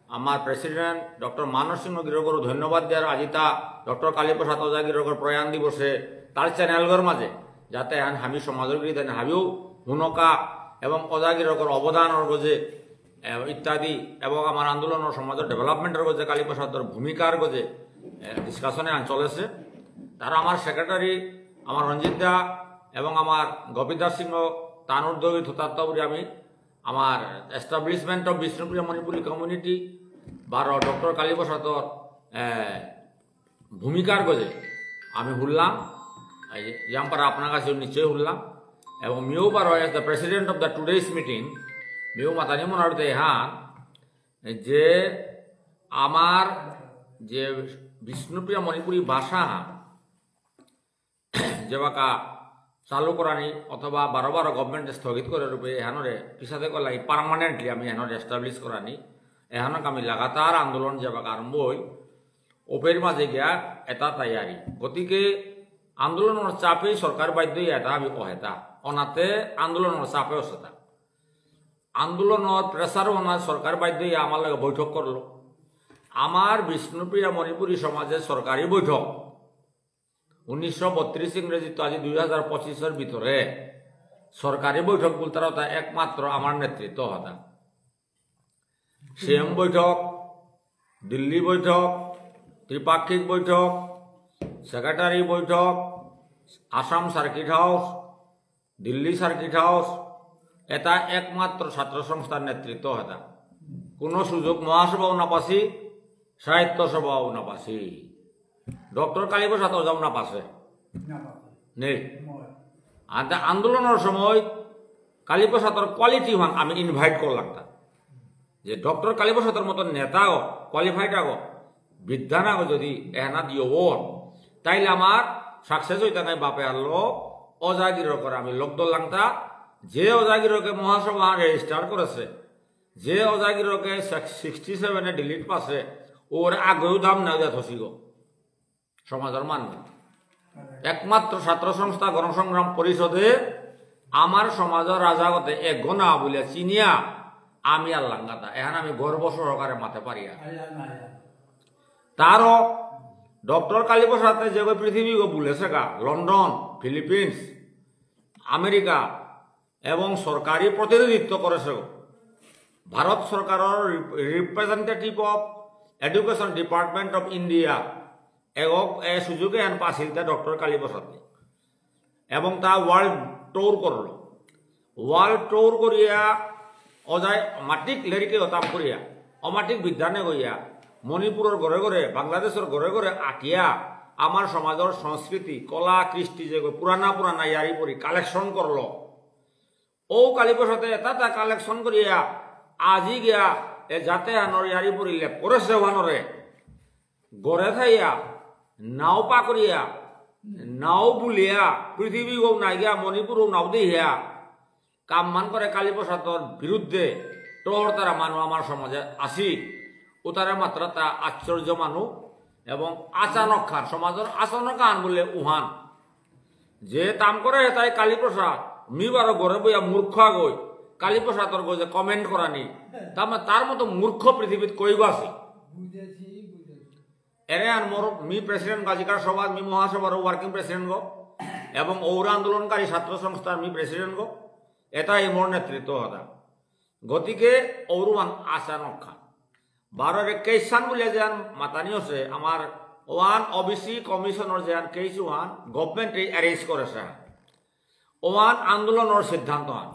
আমার প্রেসিডেন্ট ডক্টর মানস সিংহ গিরকর ধন্যবাদ দিয়ার আজিতা ডক্টর কালীপ্রসাদ ওঝা গিরকর প্রয়াণ দিবসে তার চ্যানেলগর মাঝে যাতে হান হাবি সমাজর গিরি তাই হাবিও হুনকা এবং ওঝা গিরকর অবদানর গজে, এ, ইত্যাদি এবং আমার আন্দোলনর সমাজর ডেভেলপমেন্টর গজে কালীপ্রসাদর ভূমিকার গজে, এ, ডিসকাশনে আন চলেছে। তার আমার সেক্রেটারি আমার রঞ্জিত দা এবং আমার গোপীদাস সিংহ তানুর দৌড়ি থতাত্তাবুরি আমি আমার এস্টাবলিশমেন্ট অফ বিষ্ণুপ্রিয়া মণিপুরী কমিউনিটি বারো ডক্টর কালীপ্রসাদর, এ, ভূমিকার গজে আমি হুনলাম, এই যে ইয়ামপারা আপনার কাছে নিশ্চয়ই হুনলাম। এবং মিও বারো as the president of the today's meeting, মিও মাতানি মনারতে হান যে আমার যে বিষ্ণুপ্রিয়া মণিপুরী ভাষা যেবাকা চালু করানি অথবা বারো বারো গভর্নমেন্ট স্থগিত করে রূপে এহানরে পিছাতে কলাই পার্মানেন্টলি আমি এহানরে এস্টাবলিশ করানি, এহানক আমি লাগাতার আন্দোলন যেবাকা আরম্ভ হই, ওপের মাঝে গিয়া এটা তৈয়ারি। গতিকে আন্দোলনর চাপেই সরকার বাধ্য হইয়া এটা আমি অহেতা, অনাতে আন্দোলনর চাপে অসেতা। আন্দোলনর প্রেসার অনা সরকার বাধ্য হইয়া আমার লগে বৈঠক করলো। আমার বিষ্ণুপ্রিয়া মণিপুরী সমাজের সরকারি বৈঠক উনিশশো বত্রিশ ইংরেজিত আজি দুই হাজার পঁচিশর ভিতরে সরকারি বৈঠক বুলতারা তা একমাত্র আমার নেতৃত্ব হতা। সিএম বৈঠক, দিল্লি বৈঠক, ত্রিপাক্ষিক বৈঠক, সেক্রেটারি বৈঠক, Assam circuit house, Delhi circuit house, এটা একমাত্র ছাত্র সংস্থার নেতৃত্ব এটা। কোনো সুযোগ মহাসভাও না পাসি, সাহিত্য সভাও না পাসি, ডক্টর কালীপ্রসাদ ওঝাও না পাসে। নেই। আনতে আন্দোলনর সময় কালীপ্রসাদর কোয়ালিটি হান আমি ইনভাইট করলাম তা। যে ডক্টর কালীপ্রসাদর মতো নেতা আগো, কোয়ালিফাইড আগো, বিদ্বান আগো যদি এহানা দিও ওর, তাইলে আমার সাকসেস হইতা নাই বাপে আনলো। ওঝা গিরকর আমি লোক দল লাংতা, যে ওঝা গিরকে মহাসভা রেজিস্টার করেছে, যে ওঝা গিরকে সিক্সটি সেভেনে ডিলিট পাসে, ওর আগেও দাম না দেয় থসিগো। সমাজর মানুষ। একমাত্র ছাত্র সংস্থা গণসংগ্রাম পরিষদে আমার সমাজর রাজাগতে এক গণা বলে চিনিয়া আমি আর লাঙ্গাতা। এখন আমি গর্ব সহকারে মাতে পারি আর। তারও ডক্টর কালীপ্রসাদে যে পৃথিবী গো বুলেছে গা, লন্ডন, ফিলিপিন্স, আমেরিকা এবং সরকারি প্রতিনিধিত্ব করেছে গো। ভারত সরকারর রিপ-, representative of Education Department of India এগক এ সুযোগে এন পাসিল তা ডক্টর কালীপ্রসাদে। এবং তা ওয়ার্ল্ড ট্যুর করল। ওয়ার্ল্ড ট্যুর করিয়া অজায় মাটিক লেরিকে হতাম করিয়া, অমাটিক বিদ্যানে গইয়া, মণিপুরর ঘরে ঘরে, বাংলাদেশর ঘরে ঘরে আটিয়া, আমার সমাজর সংস্কৃতি, কলা, কৃষ্টি যে পুরানা পুরানা ইয়ারি পরি কালেকশন করল। ও কালীপ্রসাদে এটা তা কালেকশন করিয়া, আজি গিয়া, এ জাতে আনর ইয়ারি পরি লেপ করেছে ওয়ানরে। গড়ে থাইয়া, নাও পাকরিয়া, নাও বুলিয়া, পৃথিবী গো নাইগা, মণিপুর নাও দেহিয়া, কাম মান করে কালীপ্রসাদর বিরুদ্ধে টহর তারা মানু আমার সমাজে আসি। উতারে মাত্র তা আশ্চর্য মানু এবং আচানক খান, সমাজর আচানক খান বলে উহান। যে তাম করে তাই কালীপ্রসাদ, মি বারো ঘরে বইয়া মূর্খ আগই, কালীপ্রসাদর গজে কমেন্ট করানি। তার মা-, তার মতো মূর্খ পৃথিবীত কইব আছে? বুঝেছি, বুঝেছি। এরে আন মোর মি প্রেসিডেন্ট গাজিকার সভা, মি মহাসভার ওয়ার্কিং প্রেসিডেন্ট গো, এবং ঔর আন্দোলনকারী ছাত্র সংস্থার মি প্রেসিডেন্ট গো, এটাই মোর নেতৃত্ব হতা। গতিকে ঔরুয়ান আচানক খান। বারো রে কেসান বুলিয়া যে আন মাতানি আছে, আমার ওহান ওবিসি কমিশনর যেহান কেস ওহান গভর্নমেন্টে অ্যারেঞ্জ করেসে। ওহান আন্দোলনর সিদ্ধান্ত হান।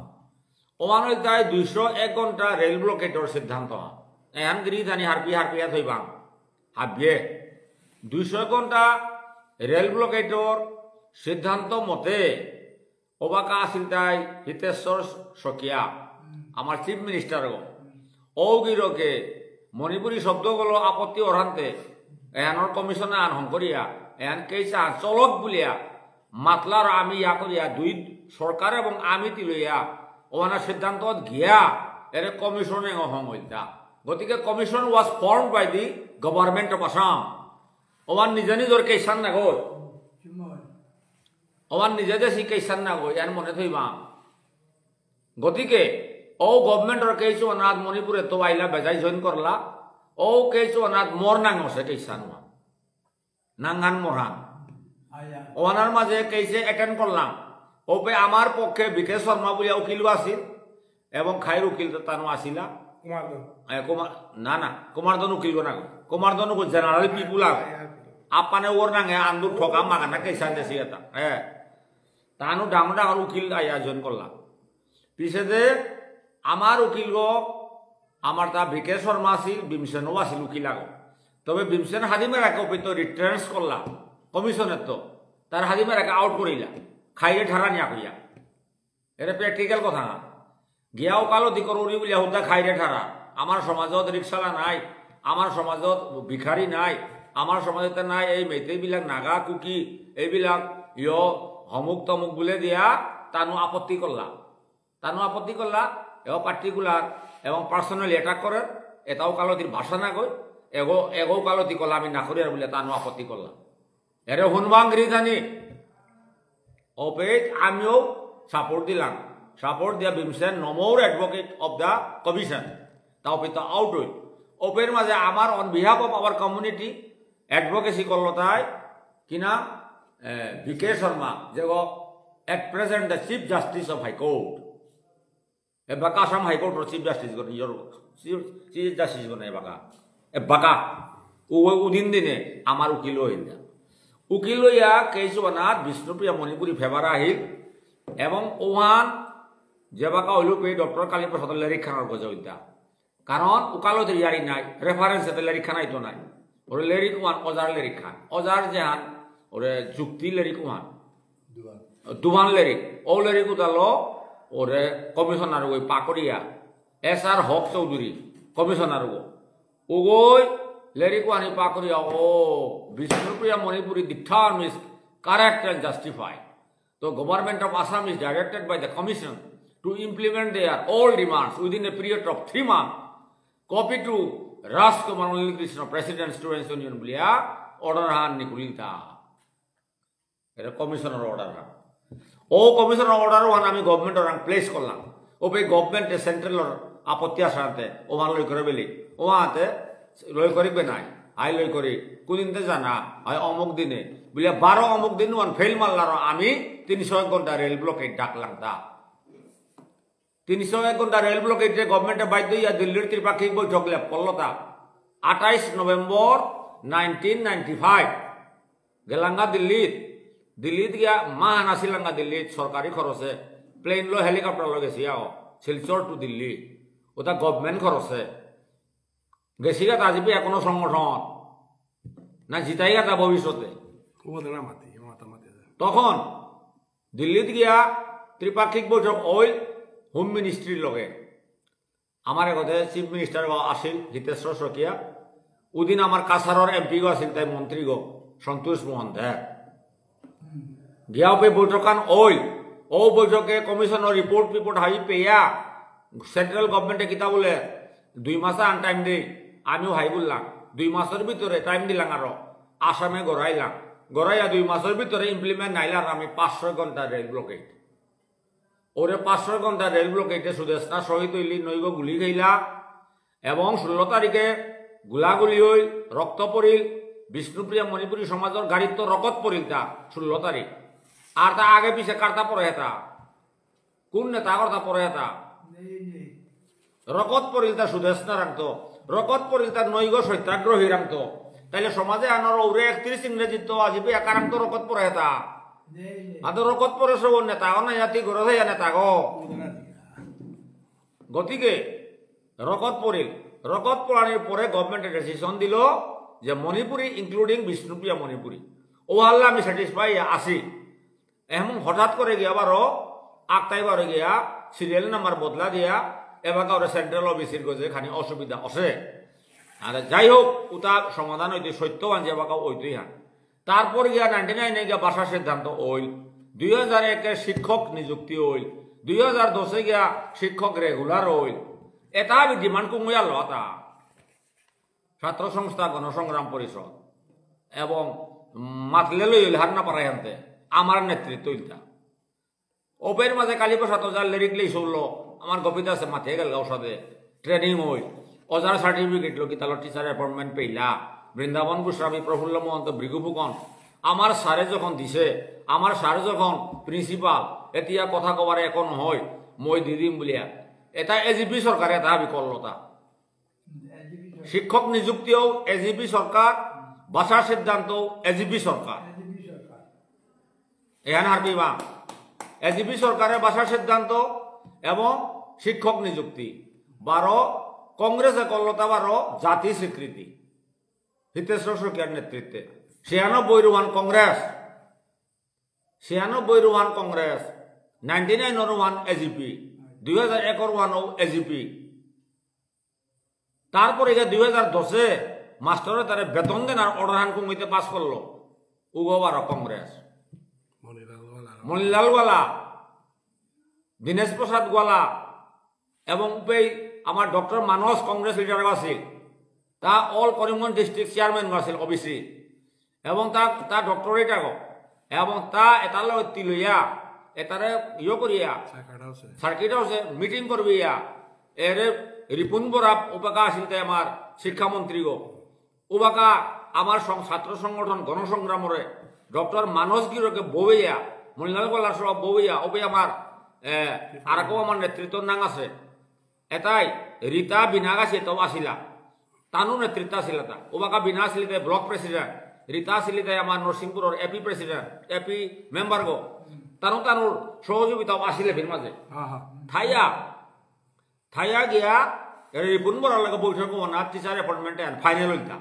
ওহান হইতাই দুইশো এক ঘন্টা রেল ব্লকেডর সিদ্ধান্ত হান। এহান গিরি জানি হারপি হারপিয়া থইবাং। হাবিয়ে। দুইশো এক ঘন্টা রেল ব্লকেডর সিদ্ধান্ত মতে ওবাকা আসিল তাই হিতেশ্বর শকিয়া, আমার চিফ মিনিস্টার গো। ও গিরকে মণিপুরী শব্দগুলো আপত্তি অরান্তে, এহানর কমিশনে আন হং করিয়া, এহান কেস আন চলক বুলিয়া, মাতলার আমি ইয়া করিয়া, দুই সরকার এবং আমি তিলইয়া, ওহানা সিদ্ধান্ত গিয়া, এরে কমিশনে হং হইতা। গতিকে commission was formed by the government of Assam। ওহান নিজে নিজর কেসান না গো। ওহান নিজে দেশি কেসান না গো, এহান মনে থইবা। গতিকে, ও গভর্নমেন্টর কেস ওহানাত মণিপুরে তো আইলা বেজাই জয়েন করলা, ও কেস ওহানাত মোর নাঙ আছে কেসান ওহান। নাঙহান মোরহান। ওহানার মাঝে কেসে অ্যাটেন্ড করলাম। ওপে আমার পক্ষে বিকে শর্মা বুলিয়া উকিল আছিল এবং খাইর উকিল তো তানু আসিলা। কুমার ধন। এ, কুমার, না, না, কুমার ধন উকিল গো না গো। কুমার ধন গো জেনারেল পিপুল আর। আপানে ওর নাঙে আন্দুর ঠকা মাগানা কেসান দেশি এটা। হ্যাঁ। তানু ডাঙর ডাঙর উকিল আয়া জয়েন করলা। পিছেদে আমার উকিল গো, আমার তা বিকে শর্মা আছিল, ভীমসেনও আছিল উকিল আগো। তবে ভীমসেন হাদিমে রাখে ওপে তো রিটার্নস করলা, কমিশনের তো। তার হাদিমে রাখে আউট করিলা, খাইরে ঠারা নিয়া কইয়া। এটা প্র্যাকটিক্যাল কথা। গিয়া ওকালতি করুরি বুলিয়া হুদ্দা খাইরে ঠারা। আমার সমাজত রিক্সালা নাই, আমার সমাজত ভিখারি নাই, আমার সমাজত নাই এই মেইতেই বিলাক নাগা কুকি, এইবিলাক ইয় হমুক তমুক বুলে দিয়া তানু আপত্তি করলা। তানু আপত্তি করলা, এগো পার্টিকুলার এবং পার্সোনালি অ্যাটাক করে, এটাও ওকালতির ভাষা না কই, এগো, এগো ওকালতি করলা আমি না করি আর বুলে তানু আপত্তি করলা। এরে হুনবাং গিরি জানি। ওপেত আমিও সাপোর্ট দিলাম। সাপোর্ট দিয়া Bhimsen no more advocate of the commission। তা ওপেত তো আউট হই। ওপের মাঝে আমার on behalf of our community advocacy করলো তাই কি নাম? এ, বিকে শর্মা, যে গো at present the Chief Justice of High Court। এবাকা আসাম হাইকোর্টর চিফ জাস্টিস গো, নিজর চিফ, চিফ জাস্টিস গো না এবাকা। এবাকা। ও, ও উদিন দিনে আমার উকিল হইল না। উকিল হইয়া কেস বানাত বিষ্ণুপ্রিয়া মণিপুরী ফেভার আহিল এবং ওহান যেবাকা হইল পে ডক্টর কালীপ্রসাদ লেরিক খানার গজা হইতা। কারণ উকালতির ইয়ারি নাই, রেফারেন্স এতে লেরিক খানাই তো নাই। ওরে লেরিক ওহান, ওজার লেরিক খান। ওজার যেহান, ওরে যুক্তি লেরিক ওহান। দুহান। দুহান লেরিক। ও লেরিক উতালো, ওরে কমিশনার ওই পাকড়িয়া। এস আর হক চৌধুরী, কমিশনার ও। ওগই লেরিক ওহানি পাকড়িয়া, ও, বিষ্ণুপ্রিয়া Manipuri, the term is correct and justified. The government of Assam is directed by the commission to implement their all demands within a period of three months. Copy to Rajkumar Anil Krishna, President, Students' Union বুলিয়া অর্ডার হান নিকুলিতা। এটা commissioner order হান। ও commissioner order ওহান আমি government orang place করলাম। ও পে গভর্নমেন্টে সেন্ট্রালর আপত্তি আসাতে ওহান লই করে বেলি। ওহাতে লই করি বে নাই। আই লই করি। কুদিনতে জানা। আই অমুক দিনে। বুলে বারো অমুক দিন ওহান ফেল মারলার আমি তিনশো এক ঘন্টা রেল ব্লকেড ডাকলাম তা। তিনশো এক ঘন্টা রেল ব্লকেডে গভর্নমেন্টে বাধ্য হইয়া দিল্লির ত্রিপাক্ষিক বৈঠক লেপ করলতা। আঠাইশ নভেম্বর নাইনটিন নাইনটি ফাইভ। গেলাঙ্গা দিল্লিত। দিল্লিত গিয়া মাহান আসিলাঙ্গা দিল্লিত সরকারি খরচে। প্লেন লো হেলিকপ্টার লো গেছি আও। শিলচর টু দিল্লি। ওটা গভর্নমেন্ট খরচে। গেছিগা তা জিপি এখনো সংগঠন। না জিতাইগা তা ভবিষ্যতে। ও মাতা মাতি, ও মাতা মাতি। তখন দিল্লিত গিয়া ত্রিপাক্ষিক বৈঠক ওই হোম মিনিস্ট্রির লগে। আমার এগতে চিফ মিনিস্টার গো আসিল হিতেশ্বর শইকীয়া। উদিন আমার কাছাড়র এমপি গো আসিল তাই মন্ত্রী গো সন্তোষ মোহন দেব। গিয়া ওপে বৈঠকহান ওই, ও বৈঠকে কমিশনর রিপোর্ট টিপোর্ট হাবি পেয়া, সেন্ট্রাল গভর্নমেন্টে কিতা বুলে, দুই মাস আন টাইম দেই, আমিও হাই বললাম, দুই মাসর ভিতরে টাইম দিলাম আরো, আসামে গড়াইলাম, গড়াইয়া দুই মাসর ভিতরে ইমপ্লিমেন্ট নাইলে আর আমি পাঁচশো ঘন্টা রেল ব্লকেড। ওরে পাঁচশো ঘন্টা রেল ব্লকেডে সুদেষ্ণা শহীদ হইলি, নইগো গুলি খাইলা, এবং ষোলো তারিখে গুলাগুলি হইল, রক্ত পড়িল, বিষ্ণুপ্রিয়া মণিপুরী সমাজর গাড়িত তো রকত পড়িল তা ষোলো তারিখ। আর তা আগে পিছে কারতা পড়ে হেতা? কোন নেতা কর্তা পড়ে হেতা? নেই, নেই। রকত পড়িল তা সুদেষ্ণারাংতো, রকত পড়িল তা নৈগ সত্যাগ্রহীরাংতো। তাইলে সমাজ এহানর ওরে একত্রিশ ইংরেজিত আজি পেয়া কারাং তো রকত পড়ে হেতা। নেই, নেই। আদৌ রকত পড়ে সব নেতা, অনা জাতি গরো হইয়া নেতা গো। ওদের আর কি। গতিকে রকত পড়িল। রকত পড়ানির পরে গভর্নমেন্টে ডিসিশন দিল যে মণিপুরী, including বিষ্ণুপ্রিয়া মণিপুরী। ও আল্লাহ আমি স্যাটিসফাই আছি। এমন হঠাৎ করে গিয়া বারো, আক্তাই বারো গিয়া, সিরিয়াল নাম্বার বদলা দিয়া, এবাকা ওরে সেন্ট্রাল ওবিসির গজে খানি অসুবিধা আছে। আর যাই হোক, উতা সমাধান হইতে সত্যবান যে এবাকা ওইতই হান। তারপর গিয়া নাইনটি নাইনে গিয়া ভাষা সিদ্ধান্ত ওইল, দুই হাজার একে শিক্ষক নিযুক্তি ওইল, দুই হাজার দশে গিয়া শিক্ষক রেগুলার ওইল। এটা আমি ডিমান্ড কুমুয়া লতা। ছাত্র সংস্থা, গণসংগ্রাম পরিষদ এবং মাতলে লই হইল হার না পারাই হানতে আমার নেতৃত্ব ইলতা। ওপের মাঝে কালীপ্রসাদ ওঝার লিরিক লেই শুনলো, আমার গোপীদাসে মাতিয়ে গেল গাঁও সাথে ট্রেনিং হই, ওঝার সার্টিফিকেট লো, কিতালো টিচার অ্যাপয়েন্টমেন্ট পেইলা, বৃন্দাবন গোস্বামী, প্রফুল্ল মহন্ত, ভৃগু ফুকন, আমার স্যারে যখন দিছে, আমার স্যার যখন প্রিন্সিপাল, এতিয়া কথা কবার এখন হয়, মই দি দিম বুলিয়া, এটা এজিপি সরকারে এটা হাবি করলতা। শিক্ষক নিযুক্তিও এজিপি সরকার, ভাষা সিদ্ধান্ত এজিপি সরকার। এহান হারপিবা, এজিপি সরকারের ভাষা সিদ্ধান্ত এবং শিক্ষক নিযুক্তি। বারো, কংগ্রেসে করলতা বারো জাতি স্বীকৃতি। হিতেশ্বর শইকীয়ার নেতৃত্বে ছিয়ানব্বই রুহান কংগ্রেস, ছিয়ানব্বই রুহান কংগ্রেস, নাইনটি নাইন রুহান এজিপি, দুই হাজার এক রুহান এজিপি। তারপরে গিয়ে দুই হাজার দশে মাস্টারে তারে বেতন দেনার অর্ডার হান কুমিতে পাস করলো, উগো বারো কংগ্রেস। মণিলাল গোয়ালা। মণিলাল গোয়ালা, দীনেশ প্রসাদ গোয়ালা, এবং উপেই আমার ডক্টর মানস কংগ্রেস লিডার আছিল, তা অল করিমগঞ্জ ডিস্ট্রিক্ট চেয়ারম্যান আছিল ওবিসি, এবং তা তা ডক্টরেট আগো, এবং তা এটার লগে তিলইয়া, এটারে ইয়ে করিয়া, সার্কিট হাউসে। সার্কিট হাউসে মিটিং করবিয়া, এরে রিপুন বরা উবাকা আছিল তাই আমার শিক্ষামন্ত্রী গো, উবাকা আমার সং-, ছাত্র সংগঠন গণসংগ্রামরে ডক্টর মানস গিরকে বউয়া, মণিলাল গোয়ালার সহ বউয়া, ওবে আমার, এ, আরকো আমার নেতৃত্ব নাং আছে। এটাই রীতা বিনা গাছি এটাও আসিলা। তানু নেতৃত্ব আসিল তা। ওবাকা বিনা আসিল তাই ব্লক প্রেসিডেন্ট। রীতা আসিল তাই আমার নরসিংপুরের এপি প্রেসিডেন্ট, এপি মেম্বার গো। তানু তানুর সহযোগিতাও আসিলে ভিড় মাঝে। হ্যাঁ, হ্যাঁ। থাইয়া, থাইয়া গিয়া, এর রিপুন বরার লগে বৈঠক হওয়া না, টিচার অ্যাপয়েন্টমেন্ট এন ফাইনাল হইতা।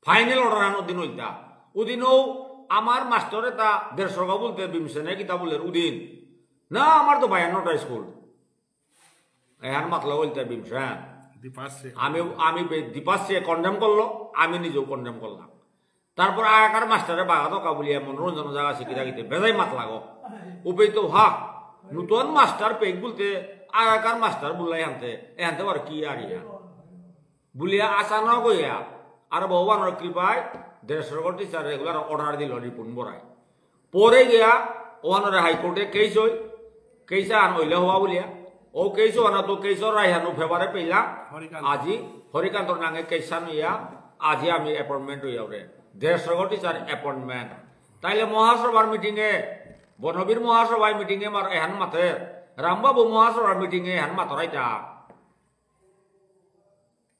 ফাইনাল অর্ডার আন ওদিন হইতা। ওদিনও আমার মাস্টারে তা দেড়শো গা বলতে ভীমসেনে কিতা বলের ওদিন। না, আমার তো বায়ান্নটা স্কুল। এহান মাতলা বলতে ভীমসেন। দীপাশ্রী। আমি, আমি বে-, দীপাশ্রী কন্ডেম করলো, আমি নিজেও কন্ডেম করলাম। তারপর আগেকার মাস্টারে বাগা দকা বলিয়া মনোরঞ্জন জায়গা শিখি রাখিতে বেজাই মাত লাগো। উপেই তো হা, নতুন মাস্টার পেক বলতে আগেকার মাস্টার বললাই আনতে, এ আনতে পারে কি আর ইয়া। বুলিয়া আশা না গইয়া, আর ভগবানর কৃপায় দেড়শো টিচার রেগুলার অর্ডার দিল রিপুন বরাই। পরে গিয়া ওহানরে হাইকোর্টে কেস হই, কেস আন হইলে হওয়া বুলিয়া। ও কেস ওহানা তো কেসর রায়হানু ফেভারে পেলা। হরিকান্ত। আজি হরিকান্তর নাঙে কেস আন হইয়া, আজি আমি অ্যাপয়েন্টমেন্ট হইয়া ওরে। দেড়শো টিচার অ্যাপয়েন্টমেন্ট। তাইলে মহাসভার মিটিংয়ে, বনবীর মহাসভায় মিটিংয়ে মার এহান মাতে, রামবাবু মহাসভার মিটিংয়ে এহান মাতরাইতা।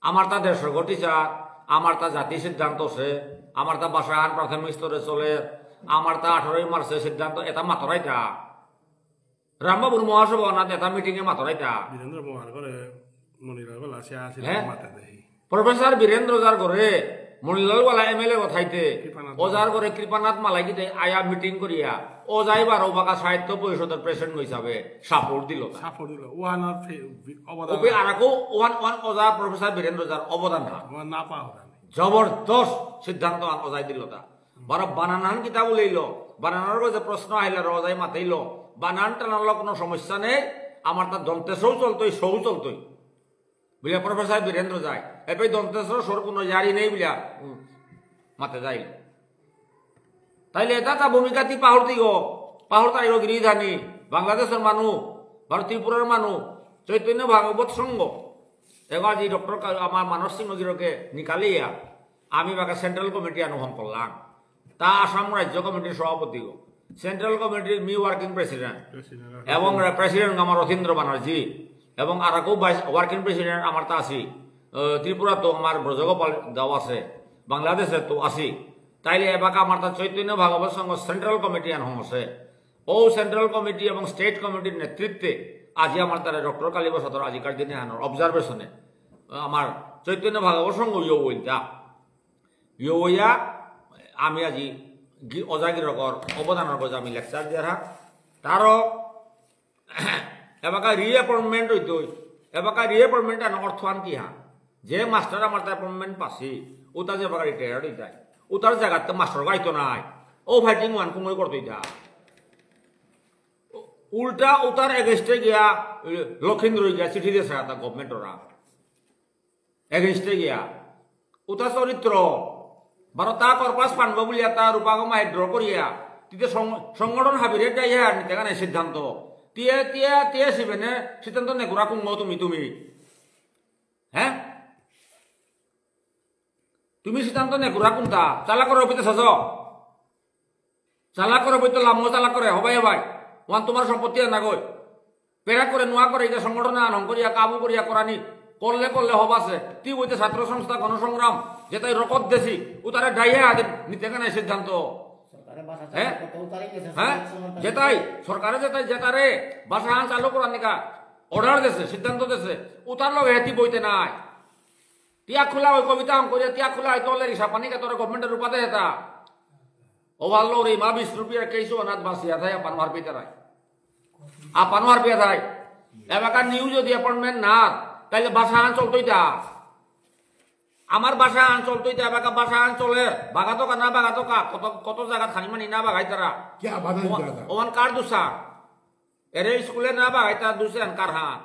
আমার তা দেড়শো টিচার, আমার তা জাতি সিদ্ধান্ত সে, আমার তা ভাষা আন প্রাথমিক স্তরে চলে, আমার তা আঠারোই মার্চে সিদ্ধান্ত, এটা মাতরাইতা। রামবাবুর মহাসভা না, এটা মিটিংয়ে মাতরাইতা। বীরেন্দ্র মহার ঘরে মণিলাল গোয়ালা সে আসিল, হ্যাঁ? মাতে দেহি। প্রফেসর বীরেন্দ্র যার ঘরে মণিলাল গোয়ালা এমএলএ কথাইতে, কৃপানাথ। ওজার ঘরে কৃপানাথ মালাগিতে আয়া মিটিং করিয়া, ওজাই বারো বাকা সাহিত্য পরিষদের প্রেসিডেন্ট হিসাবে সাপোর্ট দিল। সাপোর্ট দিল। ওহানার ফে-, বি-, অবদান। ওপে আরাকো ওহান, ওহান ওজা প্রফেসর বীরেন্দ্র যার অবদান হা। ওহান না পাওয়া অবদান। জবরদস্ত সিদ্ধান্ত আন ওজাই দিল তা। বারো বানানহান কিতা বুলেইল, বানানর গজে প্রশ্ন আহিল, ওজাই মাতেইল, বানান টানার কোনো সমস্যা নেই, আমার তা দন্ত্য সও চলতই, সও চলতই। বুলিয়া প্রফেসর বীরেন্দ্র যায়। এপে দন্ত্য স স্বর কোনো জারি নেই বুলিয়া, উম, মাতে যাইল। তাইলে এটা তা ভূমিকা তি পাহরতি গো, পাহরতাই গো গিরিধানী, বাংলাদেশর মানু, ভারত ত্রিপুরার মানু, চৈতন্য ভাগবত সংঘ। এবার যে ডক্টর কা-, আমার মানস সিংহ গিরকে নিকালিয়া, আমি বাকা সেন্ট্রাল কমিটি আনুভব করলাম। তা আসাম রাজ্য কমিটির সভাপতি গো, সেন্ট্রাল কমিটির মি ওয়ার্কিং প্রেসিডেন্ট, প্রেসিডেন্ট। এবং প্রেসিডেন্ট আমার রথীন্দ্র বানার্জি, এবং আর কেউ ভাইস ওয়ার্কিং প্রেসিডেন্ট আমার তা আছি, আহ, ত্রিপুরা তো আমার ব্রজগোপাল দাও আছে, বাংলাদেশে তো আসি। তাইলে এবাকা আমার তা চৈতন্য ভাগবত সংঘ সেন্ট্রাল কমিটি আন হঙসে। ও সেন্ট্রাল কমিটি এবং স্টেট কমিটির নেতৃত্বে আজি আমার তারা ডক্টর কালীপ্রসাদর আজিকার দিনে আনোর অবজারভেশনে আমার চৈতন্য ভাগবত সংঘ ইয়ো বইলতা। ইয়ো বইয়া আমি আজি গি-, অজাগিরকর অবদানর গজে আমি লেকচার দিয়ার হা। তারও এবাকা রিঅ্যাপয়েন্টমেন্ট হইতই। এবাকা রিঅ্যাপয়েন্টমেন্ট আন অর্থ আন কি হা? যে মাস্টার আমার তা অ্যাপয়েন্টমেন্ট পাসি, উতা যে বাকা রিটায়ার্ড হইতাই। উতার জায়গাতে মাস্টার গাইতো নাই। ও ফাইটিং ওয়ান কুমই করতো ইতা। উল্টা উতার এগেইনস্টে গিয়া, এ, লক্ষিন্দ্র গিয়া চিঠি দিয়েছে তা গভর্নমেন্ট ওরা। এগেইনস্টে গিয়া। উতা চরিত্র। বারো তা কর্পাস পানব বুলিয়া তা রূপাগম আইড্র করিয়া। তিতে সং-, সংগঠন হাবিরে যাইয়া নিতে গানে সিদ্ধান্ত। তিয়ে, তিয়ে, তিয়ে সিবেনে সিদ্ধান্ত নেকুরা কুঙ্গ তুমি, তুমি। হ্যাঁ? তুমি সিদ্ধান্ত নেকুরা কুন্তা? চালা করে অপিতে সাজ। চালা করে বইতে লামো চালা করে, হবাই হবাই। ওয়ান তোমার সম্পত্তি আর না গই। পেরা করে নোয়া করে, ইটা সংগঠন আনন্দ করিয়া, কাবু করিয়া করানি। করলে করলে হবাসে। তি বইতে ছাত্র সংস্থা, গণসংগ্রাম, যেটাই রকত দেশি, উতারে ডাইয়া আদে নিতে কেন সিদ্ধান্ত? সরকারে ভাষা হ্যাঁ? চালু করতে, উতারে গেছে, হ্যাঁ? সরকার সমর্থন যেটাই, সরকারে যেটাই, যেটারে ভাষা আন চালু করার নিকা অর্ডার দেছে, সিদ্ধান্ত দেছে, উতার লগে হেতি বইতে নাই। তিয়া খোলা ওই কবিতা আন করিয়া, তিয়া খোলা ওই তলে রিসা পানি কে তোরে গভর্নমেন্টের রূপাতে হেতা। ওভারলোড এই মা বিশ রুপিয়ার কেস অনাথ বাসিয়া থাই, আপান হারপিয়া থাই। আপান হারপিয়া থাই। এবাকা নিউ যদি অ্যাপয়েন্টমেন্ট না, তাইলে ভাষা আন চলতই তা। আমার ভাষা আন চলতই তা, এবাকা ভাষা আন চলে। বাগাতো কা না বাগাতো কা, কত, কত জায়গা খানি মানি না বাগাই তারা। কি আবাদ হইছে ওয়ান, তারা? ওয়ান কার দুসা। এরে স্কুলে না বাগাই তার দুসে আন কার হা।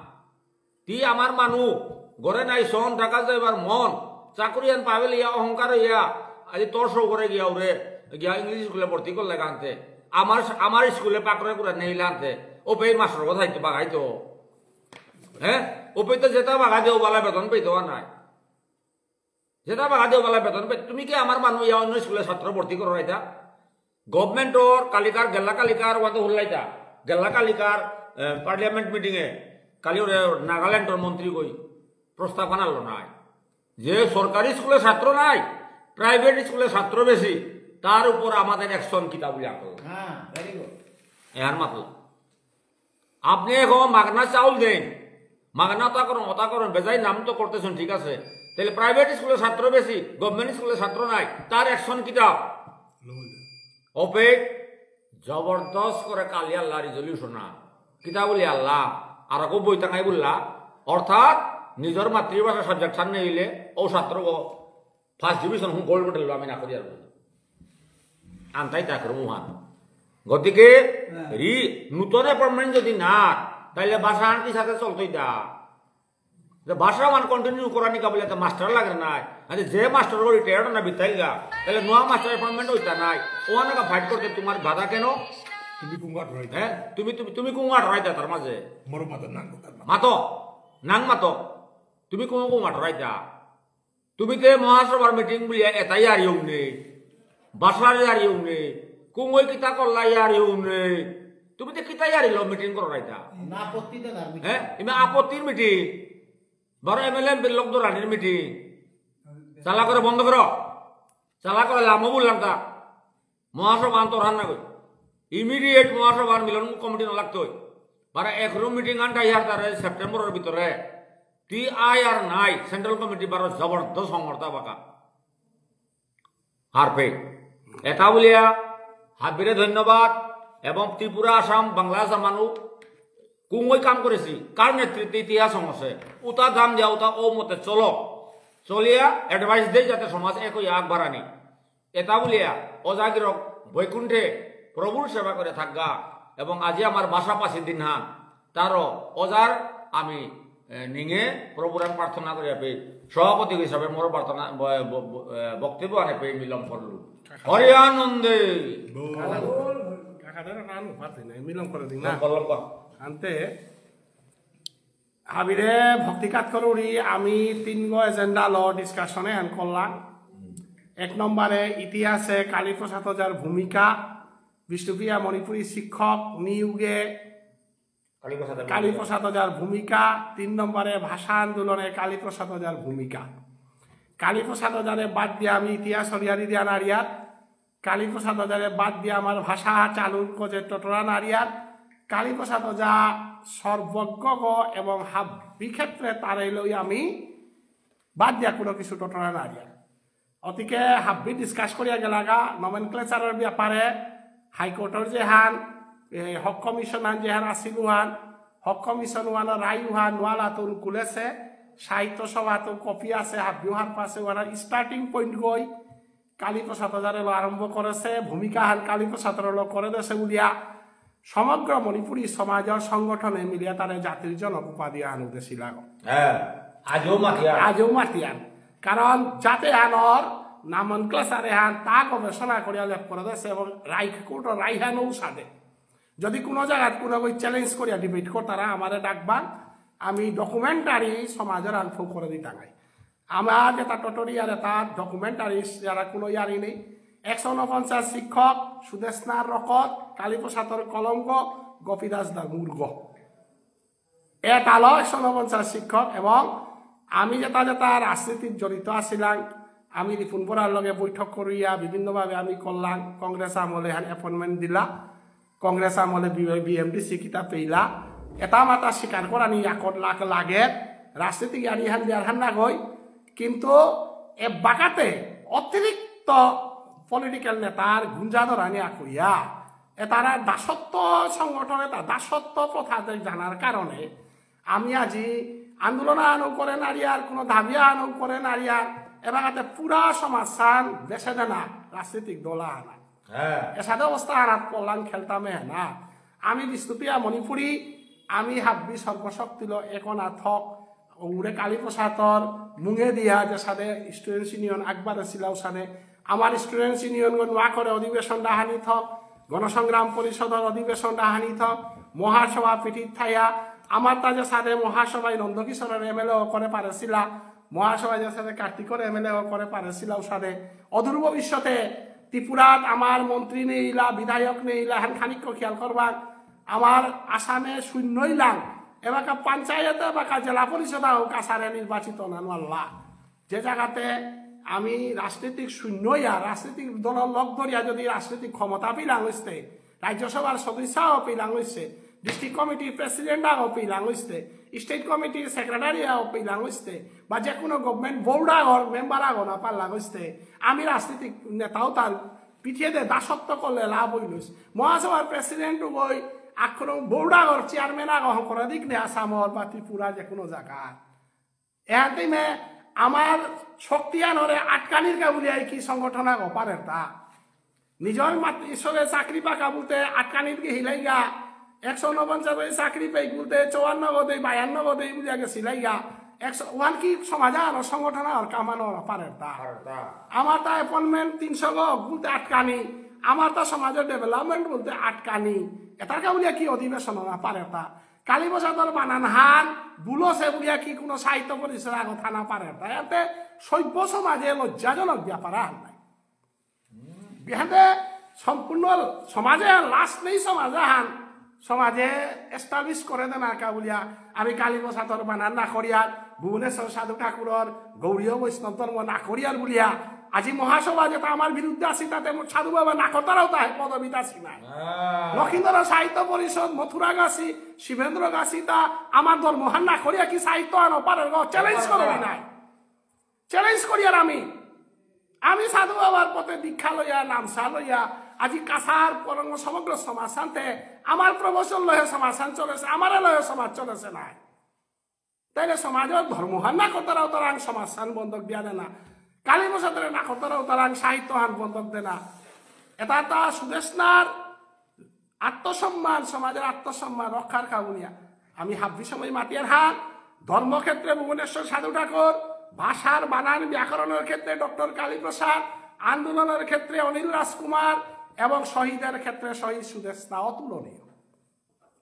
তি আমার মানু, ঘরে নাই সন, ঢাকা যাইবার মন, চাকরি আন পাবেল ইয়া অহংকার ইয়া, আজি তোর সৌ করে গিয়া উরে, গিয়া ইংলিশ স্কুলে ভর্তি করলে গানতে। আমার, আমার স্কুলে পাকড়ে করে নেই লানতে। ও পেই মাস্টার কথা হইতো বাগাইতো। হ্যাঁ? ও পেই তো যেটা বাগা দেও বালা বেতন পেইতো আর নাই। যেটা বাগা দেও বালা বেতন পেই, তুমি কি আমার মানু ইয়া অন্য স্কুলে ছাত্র ভর্তি করো এটা? গভর্নমেন্টর কালিকার, গেল্লা কালিকার ওয়াদে হুল্লাইতা। গেল্লা কালিকার, এ, পার্লামেন্ট মিটিংয়ে কালি ওরে নাগাল্যান্ডর মন্ত্রী কই প্রস্তাব আনালো নাই। যে সরকারি স্কুলে ছাত্র নাই, প্রাইভেট স্কুলে ছাত্র বেশি, তার উপর আমাদের অ্যাকশন কিতা বলে আঁকলো। হ্যাঁ, very good। এর মতলব। আপনি এখন মাগনা চাউল দেন, মাগনা তা করুন, ওটা করুন, বেজায় নাম তো করতেছেন, ঠিক আছে। তাহলে প্রাইভেট স্কুলে ছাত্র বেশি, গভর্নমেন্ট স্কুলে ছাত্র নাই, তার অ্যাকশন কিতা? অপেক জবরদস্ত করে কালি আল্লাহ রেজলিউশন না। কিতা বলি আল্লাহ? আর কো বই টাঙাই বললা, অর্থাৎ নিজের মাতৃভাষা সাবজেক্ট সামনে হইলে ও ছাত্র ফার্স্ট ডিভিশন হুম গোল্ড মেডেল আমি না করি আর বলি। আনতাই তা করবো হান। গতিকে হ্যাঁ। রি-, নূতন অ্যাপয়েন্টমেন্ট যদি না, তাহলে ভাষা আন কি সাথে চলতই দা? যে ভাষা মান কন্টিনিউ করানি কা বলে তো মাস্টার লাগে নাই। আচ্ছা, যে মাস্টার ও রিটায়ার্ড না বিতাইল গা, তাহলে নোয়া মাস্টার অ্যাপয়েন্টমেন্ট হইতা নাই। ও আনাকা ফাইট করতে তোমার বাধা কেন? তুমি কুঙ্গাট রাইতা। হ্যাঁ? তুমি, তুমি, তুমি কুঙ্গাট রাইতা তার মাঝে। মোর মাথা নাং তার মাঝে। মাতো, নাং মাতো। তুমি কুঙ্গো কুঙ্গাট রাইতা। তুমি তে মহাসভার মিটিং বুলিয়া এতা ইয়ারিও নেই, বাসার ইয়ারিও নেই, কুঙ্গই কিতা করলা ইয়ারিও নেই। তুমি তে কিতা ইয়ারি লো মিটিং করো রাইতা? না, আপত্তি তো না, মিটিং। হ্যাঁ, ইমে আপত্তির মিটিং, বারো এমএলএ এমপি লোক দৌড়ানির মিটিং। চালা করে বন্ধ করো, চালা করে লামো বললাম তা। মহাসভা আন্তর হান না কই। ইমিডিয়েট মহাসভার মিলন কমিটি না লাগতই। বারো এক রুম মিটিং আনটা ইয়ার তারে সেপ্টেম্বরের ভিতরে। টিআইআর নাই, সেন্ট্রাল কমিটি বারো জবরদস্ত সংগঠন বাকা। হারপে। এটা বুলিয়া হাবিরে ধন্যবাদ এবং ত্রিপুরা, আসাম, বাংলাদেশ মানু কুঙ্গই কাম করেছি, কার নেতৃত্বে ইতিহাস হঙসে, উতা দাম দিয়া উতা ও মতে চলো। চলিয়া অ্যাডভাইস দেই যাতে সমাজ এক হইয়া আগবাড়ানি। এটা বুলিয়া অজাগিরক বৈকুণ্ঠে প্রভুর সেবা করে থাকগা এবং আজি আমার বাসা পাশে দিন হান তারও অজার আমি, এ, নিঙে প্রভুরাং প্রার্থনা করিয়া পেয়ে সভাপতি হিসাবে মোর প্রার্থনা, ব-, ব-, ব-, এ, বক্তব্য আনে পেয়ে মিলন করলু। হরি আনন্দে। কাকাদের নাম পাতে নাই, মিলন করে দিন না। লম্বা, লম্বা। আনতে হাবিরে ভক্তিকাত করুরি আমি তিনগো এজেন্ডা ল ডিসকাশনে এন করলাম। এক নম্বরে ইতিহাসে কালীপ্রসাদ ওঝার ভূমিকা, বিষ্ণুপ্রিয়া মণিপুরী শিক্ষক নিয়োগে কালীপ্রসাদ ওঝার কালীপ্রসাদ ওঝার ভূমিকা, তিন নম্বরে ভাষা আন্দোলনে কালীপ্রসাদ ওঝার ভূমিকা। কালীপ্রসাদ ওঝারে বাদ দিয়া আমি ইতিহাস হরিয়ারি দিয়া নারিয়ার। কালীপ্রসাদ ওঝারে বাদ দিয়া আমার ভাষা চালুর কজে টটরা নারিয়ার। কালীপ্রসাদ ওঝা সর্বজ্ঞ গ এবং হাব্বি ক্ষেত্রে তারে লই আমি বাদ দিয়া কোনো কিছু টটরা নারিয়ার। অতিকে হাব্বি ডিসকাস করিয়া গেলাগা নমেনক্লেচারর ব্যাপারে। হাইকোর্টর যেহান, এ, হক কমিশন হান যেহান আসিল উহান, হক কমিশন উহান রায় উহান নোয়ালাতুন কুলেছে, সাহিত্য সভাত কপি আছে, হাব্বিও হার পাশে উহান স্টার্টিং পয়েন্ট গই কালীপ্রসাদ ওঝারে লো আরম্ভ করেছে, ভূমিকা হান কালীপ্রসাদর লো করে দেছে বুলিয়া সমগ্র মণিপুরী সমাজর সংগঠনে মিলিয়া তারে জাতির জনক উপাধি আহান উদেশিলাগো। হ্যাঁ, আজও মাতিয়ার। আজও মাতিয়ার। কারণ জাতে আনর নামন ক্লাসারে হান তা গবেষণা করিয়া লেপ করে দেছে এবং রাইখ কোর্ট রাইহানও সাদে। যদি কোনো জায়গাত কোনো ওই চ্যালেঞ্জ করিয়া ডিবেট করতারা আমারে ডাকবা, আমি ডকুমেন্টারি সমাজর আনফো করে দিতাঙাই। আমার যেটা টোটোরিয়াল এটা ডকুমেন্টারিস যারা কোনো ইয়ারি নেই, একশো ঊনপঞ্চাশ শিক্ষক, সুদেষ্ণার রকত, কালীপ্রসাদর কলঙ্ক, গোপীদাস দার মুর্গ। এটা হলো একশো ঊনপঞ্চাশ শিক্ষক এবং আমি যেটা যেটা রাজনীতির জড়িত আছিলাম, আমি রিপুন বরার লগে বৈঠক করিয়া বিভিন্নভাবে আমি করলাম, কংগ্রেস আমলে হান অ্যাপয়েন্টমেন্ট দিলা, কংগ্রেস আমলে বিএমডিসি কিতা পেইলা, এটা মাতা স্বীকার করানি আকট লাগ লাগে, রাজনীতি জ্ঞানী হান বিয়ার হান না গই, কিন্তু এ বাকাতে অতিরিক্ত পলিটিক্যাল নেতার গুঞ্জা ধরানি আকুইয়া, এ তারা দাসত্ব সংগঠন, এটা দাসত্ব প্রথাতে জানার কারণে আমি আজি আন্দোলন আনো করে নারিয়ার, কোনো দাবি আনো করে নারিয়ার, এ বাকাতে পুরা সমাজহান দেশে দেনা রাজনৈতিক দল আনা। হ্যাঁ। এসাদে অবস্থা আনাত পড়লাম খেলতামে না। আমি বিষ্ণুপ্রিয়া মণিপুরী, আমি হাব্বি সর্বশক্তিল একনাথক, উড়ে কালীপ্রসাদর মুঙে দিয়া যে সাদে স্টুডেন্টস ইউনিয়ন আকবার ছিলাও সাদে, আমার স্টুডেন্টস ইউনিয়ন নোয়া করে অধিবেশন ডাহানি থক, গণসংগ্রাম পরিষদর অধিবেশন ডাহানি থক, মহাসভা পিঠিত থাইয়া, আমার তা যে সাদে মহাসভায় নন্দকিশোরের এমএলএ করে পারেছিলা, মহাসভায় যে সাদে কার্তিকর এমএলএ করে পারেছিলা, সাদে অদূর ভবিষ্যতে ত্রিপুরাত আমার মন্ত্রী নেইলা, বিধায়ক নেইলা, হান খানিক খেয়াল করবা, আমার আসামে শূন্য ইলাম, এবাকা পঞ্চায়েত, এবাকা জেলা পরিষদ হোক, আসারে নির্বাচিত না নোয়াল্লা। যে জায়গাতে আমি রাজনৈতিক শূন্য ইয়া, রাজনৈতিক দলর লগ ধরিয়া যদি রাজনৈতিক ক্ষমতা পেলাম হইতে, রাজ্যসভার সদস্যও পেলাম হইছে, ডিস্ট্রিক্ট কমিটির প্রেসিডেন্ট আগও পেলাম হইছে, স্টেট কমিটির সেক্রেটারি আগও পেলাম হইছে, বা যে কোনো গভর্নমেন্ট বোর্ড আগর মেম্বার আগও না পারলাম হইছে, আমি রাজনৈতিক নেতাও তার পিঠিয়ে দে দাসত্ব করলে লাভ হইল। মহাসভার প্রেসিডেন্ট গই আখনো বোর্ড আগর চেয়ারম্যান আগও করে দিক নে আসামর বা ত্রিপুরা যে কোনো জায়গা। এহাতে মে আমার শক্তি আনরে আটকানির কা বুলিয়া কি সংগঠন আগ পারের তা? নিজর মাত-, ঈশ্বরে চাকরি পাকা বুলতে আটকানির কে হিলাইগা, একশো ঊনপঞ্চাশ ওই চাকরি পেই বুলতে, চুয়ান্ন গো দেই, বায়ান্ন গো দেই বুলিয়া কে সিলাইগা, একশো ওয়ান কি সমাজ আর সংগঠন আর কামানো আর পারের তা? পারের তা। আমার তা অ্যাপয়েন্টমেন্ট তিনশো গো বুলতে আটকানি, আমার তা সমাজের ডেভেলপমেন্ট বুলতে আটকানি, এটার কা বুলিয়া কি অধিবেশন না পারের তা? কালীপ্রসাদর বানান হান বুলসে বুলিয়া কি কোনো সাহিত্য পরিষদ আগ থানা পারে? তাই আনতে সভ্য সমাজে লজ্জাজনক ব্যাপার আহান নাই। বিহানতে সম্পূর্ণ সমাজে লাশ নেই, সমাজ আহান সমাজে এস্টাবলিশ করে দেনা কা বুলিয়া আমি কালীপ্রসাদর বানান না করিয়ার, ভুবনেশ্বর সাধু ঠাকুরর গৌড়ীয় বৈষ্ণব ধর্ম না করিয়ার বুলিয়া আজি মহাসভা যেটা আমার বিরুদ্ধে আসি তাতে মোর সাধু বাবা না করতারাও তাহে পদবিত আসি নাই। হ্যাঁ। লক্ষিন্দর সাহিত্য পরিষদ, মথুরা গাছি, শিবেন্দ্র গাছি তা আমার ধর্ম হান না করিয়া কি সাহিত্য আনো পারে গো? চ্যালেঞ্জ করো নাই। চ্যালেঞ্জ করিয়ার আমি, আমি সাধু বাবার পথে দীক্ষা লইয়া, নামসা লইয়া, আজি কাছাড় পরঙ্গ সমগ্র সমাজ শান্তে আমার প্রবচন লহে সমাজ শান চলেছে, আমার লহে সমাজ চলেছে নাই। তাইলে সমাজর ধর্ম হান না করতারা উতারাং সমাজ হান বন্ধক দিয়া দেনা, কালীপ্রসাদরে না করতারা উতারাং সাহিত্য হান বন্ধক দেনা। এটা এটা সুদেষ্ণার আত্মসম্মান, সমাজের আত্মসম্মান রক্ষার কাবুলিয়া। আমি হাব্বি সময় মাতিয়ার হান, ধর্মক্ষেত্রে ভুবনেশ্বর সাধু ঠাকুর, ভাষার বানান ব্যাকরণের ক্ষেত্রে ডক্টর কালীপ্রসাদ, আন্দোলনের ক্ষেত্রে অনিল রাজকুমার এবং শহীদের ক্ষেত্রে শহীদ সুদেষ্ণা অতুলনীয়।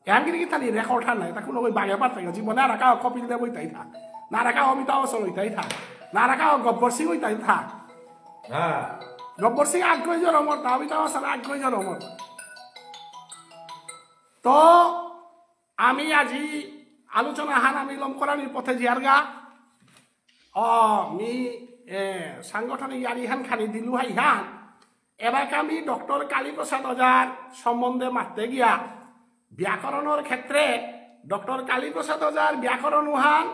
এমন কিন্তু তানি রেকর্ড হান নাই, তা কোনো ওই বাগে পারতে গেল। জীবনে আর কাউ কপিল দেব হইতাই থাক, না আর কাউ অমিতাভ বচ্চন হইতাই থাক, না আর কাউ গব্বর সিং হইতাই থাক। হ্যাঁ। গব্বর সিং আগ্রহী জনমর, তা অমিতাভ বচ্চন আগ্রহী জনমর। তো আমি আজি আলোচনা হান আমি লম করানির পথে জিয়ারগা। অ, মি এ, সাংগঠনিক ইয়ারিহান খানি দিলু হাইহান। এবাকা আমি ডক্টর কালীপ্রসাদ ওঝার সম্বন্ধে মাততে গিয়া ব্যাকরণর ক্ষেত্রে ডক্টর কালীপ্রসাদ ওঝার ব্যাকরণ উহান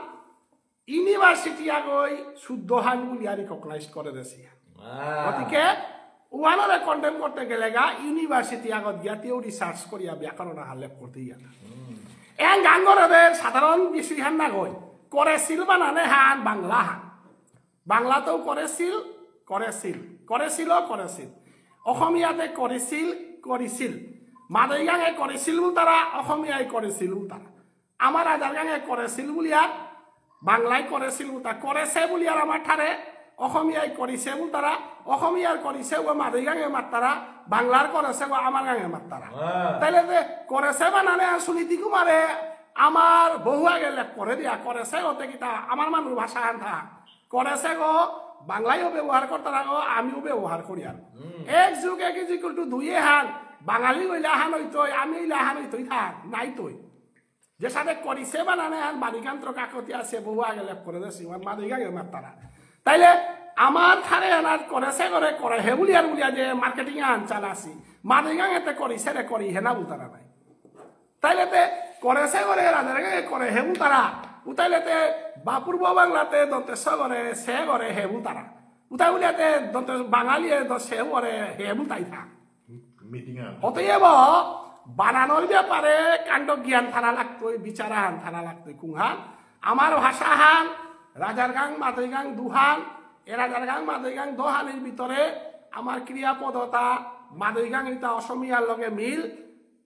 ইউনিভার্সিটি আগই শুদ্ধহান বুলিয়া রিকগনাইজ করে দেসি। গতিকে উহানরে কন্ডেম করতে গেলেগা ইউনিভার্সিটি আগত গিয়া তেও রিসার্চ করিয়া ব্যাকরণ আহান লেপ করতে গিয়া। এন গাঙ্গরে দে সাধারণ বিষয়হান না গই। করেসিল বানানে হান বাংলা হান। বাংলাতেও করেসিল, করেসিল। করেসিল, করেসিল। অসমীয়াতে করেসিল, করিসিল। মাদৈগাঙে করেসিল বুলতারা, অসমীয়ায় করেসিল বুলতারা। আমার রাজার গাঙে করেসিল বুলিয়ার, বাংলায় করেসিল বুলতা, করেসে বুলিয়ার আমার ঠারে, অসমীয়ায় করিসে বুলতারা, অসমীয়ার করিসে ও মাদৈগাঙে মাত্তারা, বাংলার করেসে ও আমার গাঙে মাত্তারা। হ্যাঁ। তাইলে যে করেসে বানানে আর সুনীতি কুমারে আমার বহু আগে লেখ করে দিয়া, করেসে ওতে কিতা আমার মানুষ ভাষা আন থা। করেসে গো, বাংলায়ও ব্যবহার করতারা গো, আমিও ব্যবহার করি আর। হুম। এক যোগ এক is equal to দুই এহান, বাঙালি হইলে আহান হইতই, আমি হইলে আহান হইতই থাক, নাই তই। যে সাথে করিসে বানানে আর বালিকান্ত্র কাকতি আছে, বহু আগে লেপ করে দেসি, ওর মাদৈগাঙে মাত্তারা। তাইলে আমার ঠারে আনার করেসে করে করে হে বুলিয়ার বুলিয়া যে মার্কেটিং আন চালাসি, মাদৈগাঙেতে করিসে রে করি হে না বুলতারা নাই। তাইলে তে করেসে করে রাজার গাঙে করে হে বুলতারা। উতাইলে তে বা পূর্ব বাংলাতে দন্ত্য স করে সে করে হে বুলতারা। উতাই বুলিয়াতে দন্ত্য বাঙালিয়ে দ সে করে হে বুলতাই থা। মিটিং আন। অতএব বানানর ব্যাপারে কাণ্ড জ্ঞান থানা লাগতই, বিচার আহান থানা লাগতই। কুংহান আমার ভাষা হান, রাজার গাঙ, মাদৈ গাঙ দুহান, এ রাজার গাঙ, মাদৈ গাঙ দোহানির ভিতরে আমার ক্রিয়াপদতা, মাদৈ গাঙ ইতা অসমীয়ার লগে মিল,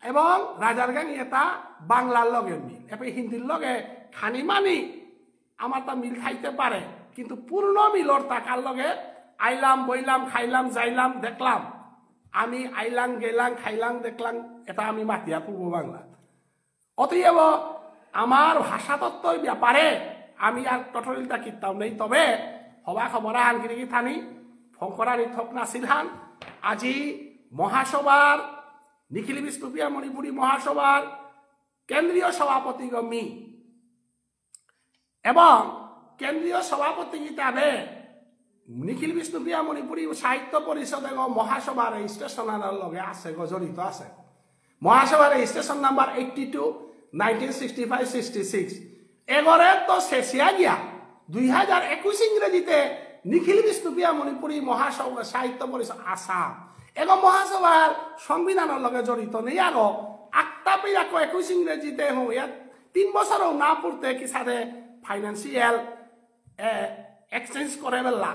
এবং রাজার গাঙ ইতা বাংলার লগে মিল। এপে হিন্দির লগে খানি মানি আমার তা মিল থাইতে পারে, কিন্তু পূর্ণ মিলর তা কার লগে আইলাম, বইলাম, খাইলাম, যাইলাম, দেখলাম। আমি আইলাম, গেলাম, খাইলাম, দেখলাম, এটা আমি মাতিয়া পূর্ব বাংলা। অতএব আমার ভাষাতত্ত্বর ব্যাপারে আমি আর টটরিলতা কিত্তাও নেই, তবে হবা খবর আহান গিরি গিথানি, ফঙকরানি থক নাসিল হান, আজি মহাসভার, নিখিল বিষ্ণুপ্রিয়া মণিপুরী মহাসভার কেন্দ্রীয় সভাপতিগ মি। এবং কেন্দ্রীয় সভাপতি হিসাবে নিখিল বিষ্ণুপ্রিয়া মণিপুরী সাহিত্য পরিষদ এগ মহাসভা রেজিস্ট্রেশন আনার লগে আছে গো, জড়িত আছে। Mahasabha registration number eighty two, nineteen sixty five sixty six. এগরে তো শেষিয়া গিয়া দুই হাজার একুশ ইংরেজিতে নিখিল বিষ্ণুপ্রিয়া মণিপুরী মহাসভা সাহিত্য পরিষদ আসাম। এগ মহাসভার সংবিধানর লগে জড়িত নেই আগো। আক্তা পিরাকো একুশ ইংরেজিতে হো, ইয়াত তিন বছরও না পড়তে কিসাদে ফাইন্যান্সিয়াল এক্সচেঞ্জ করে বেলা।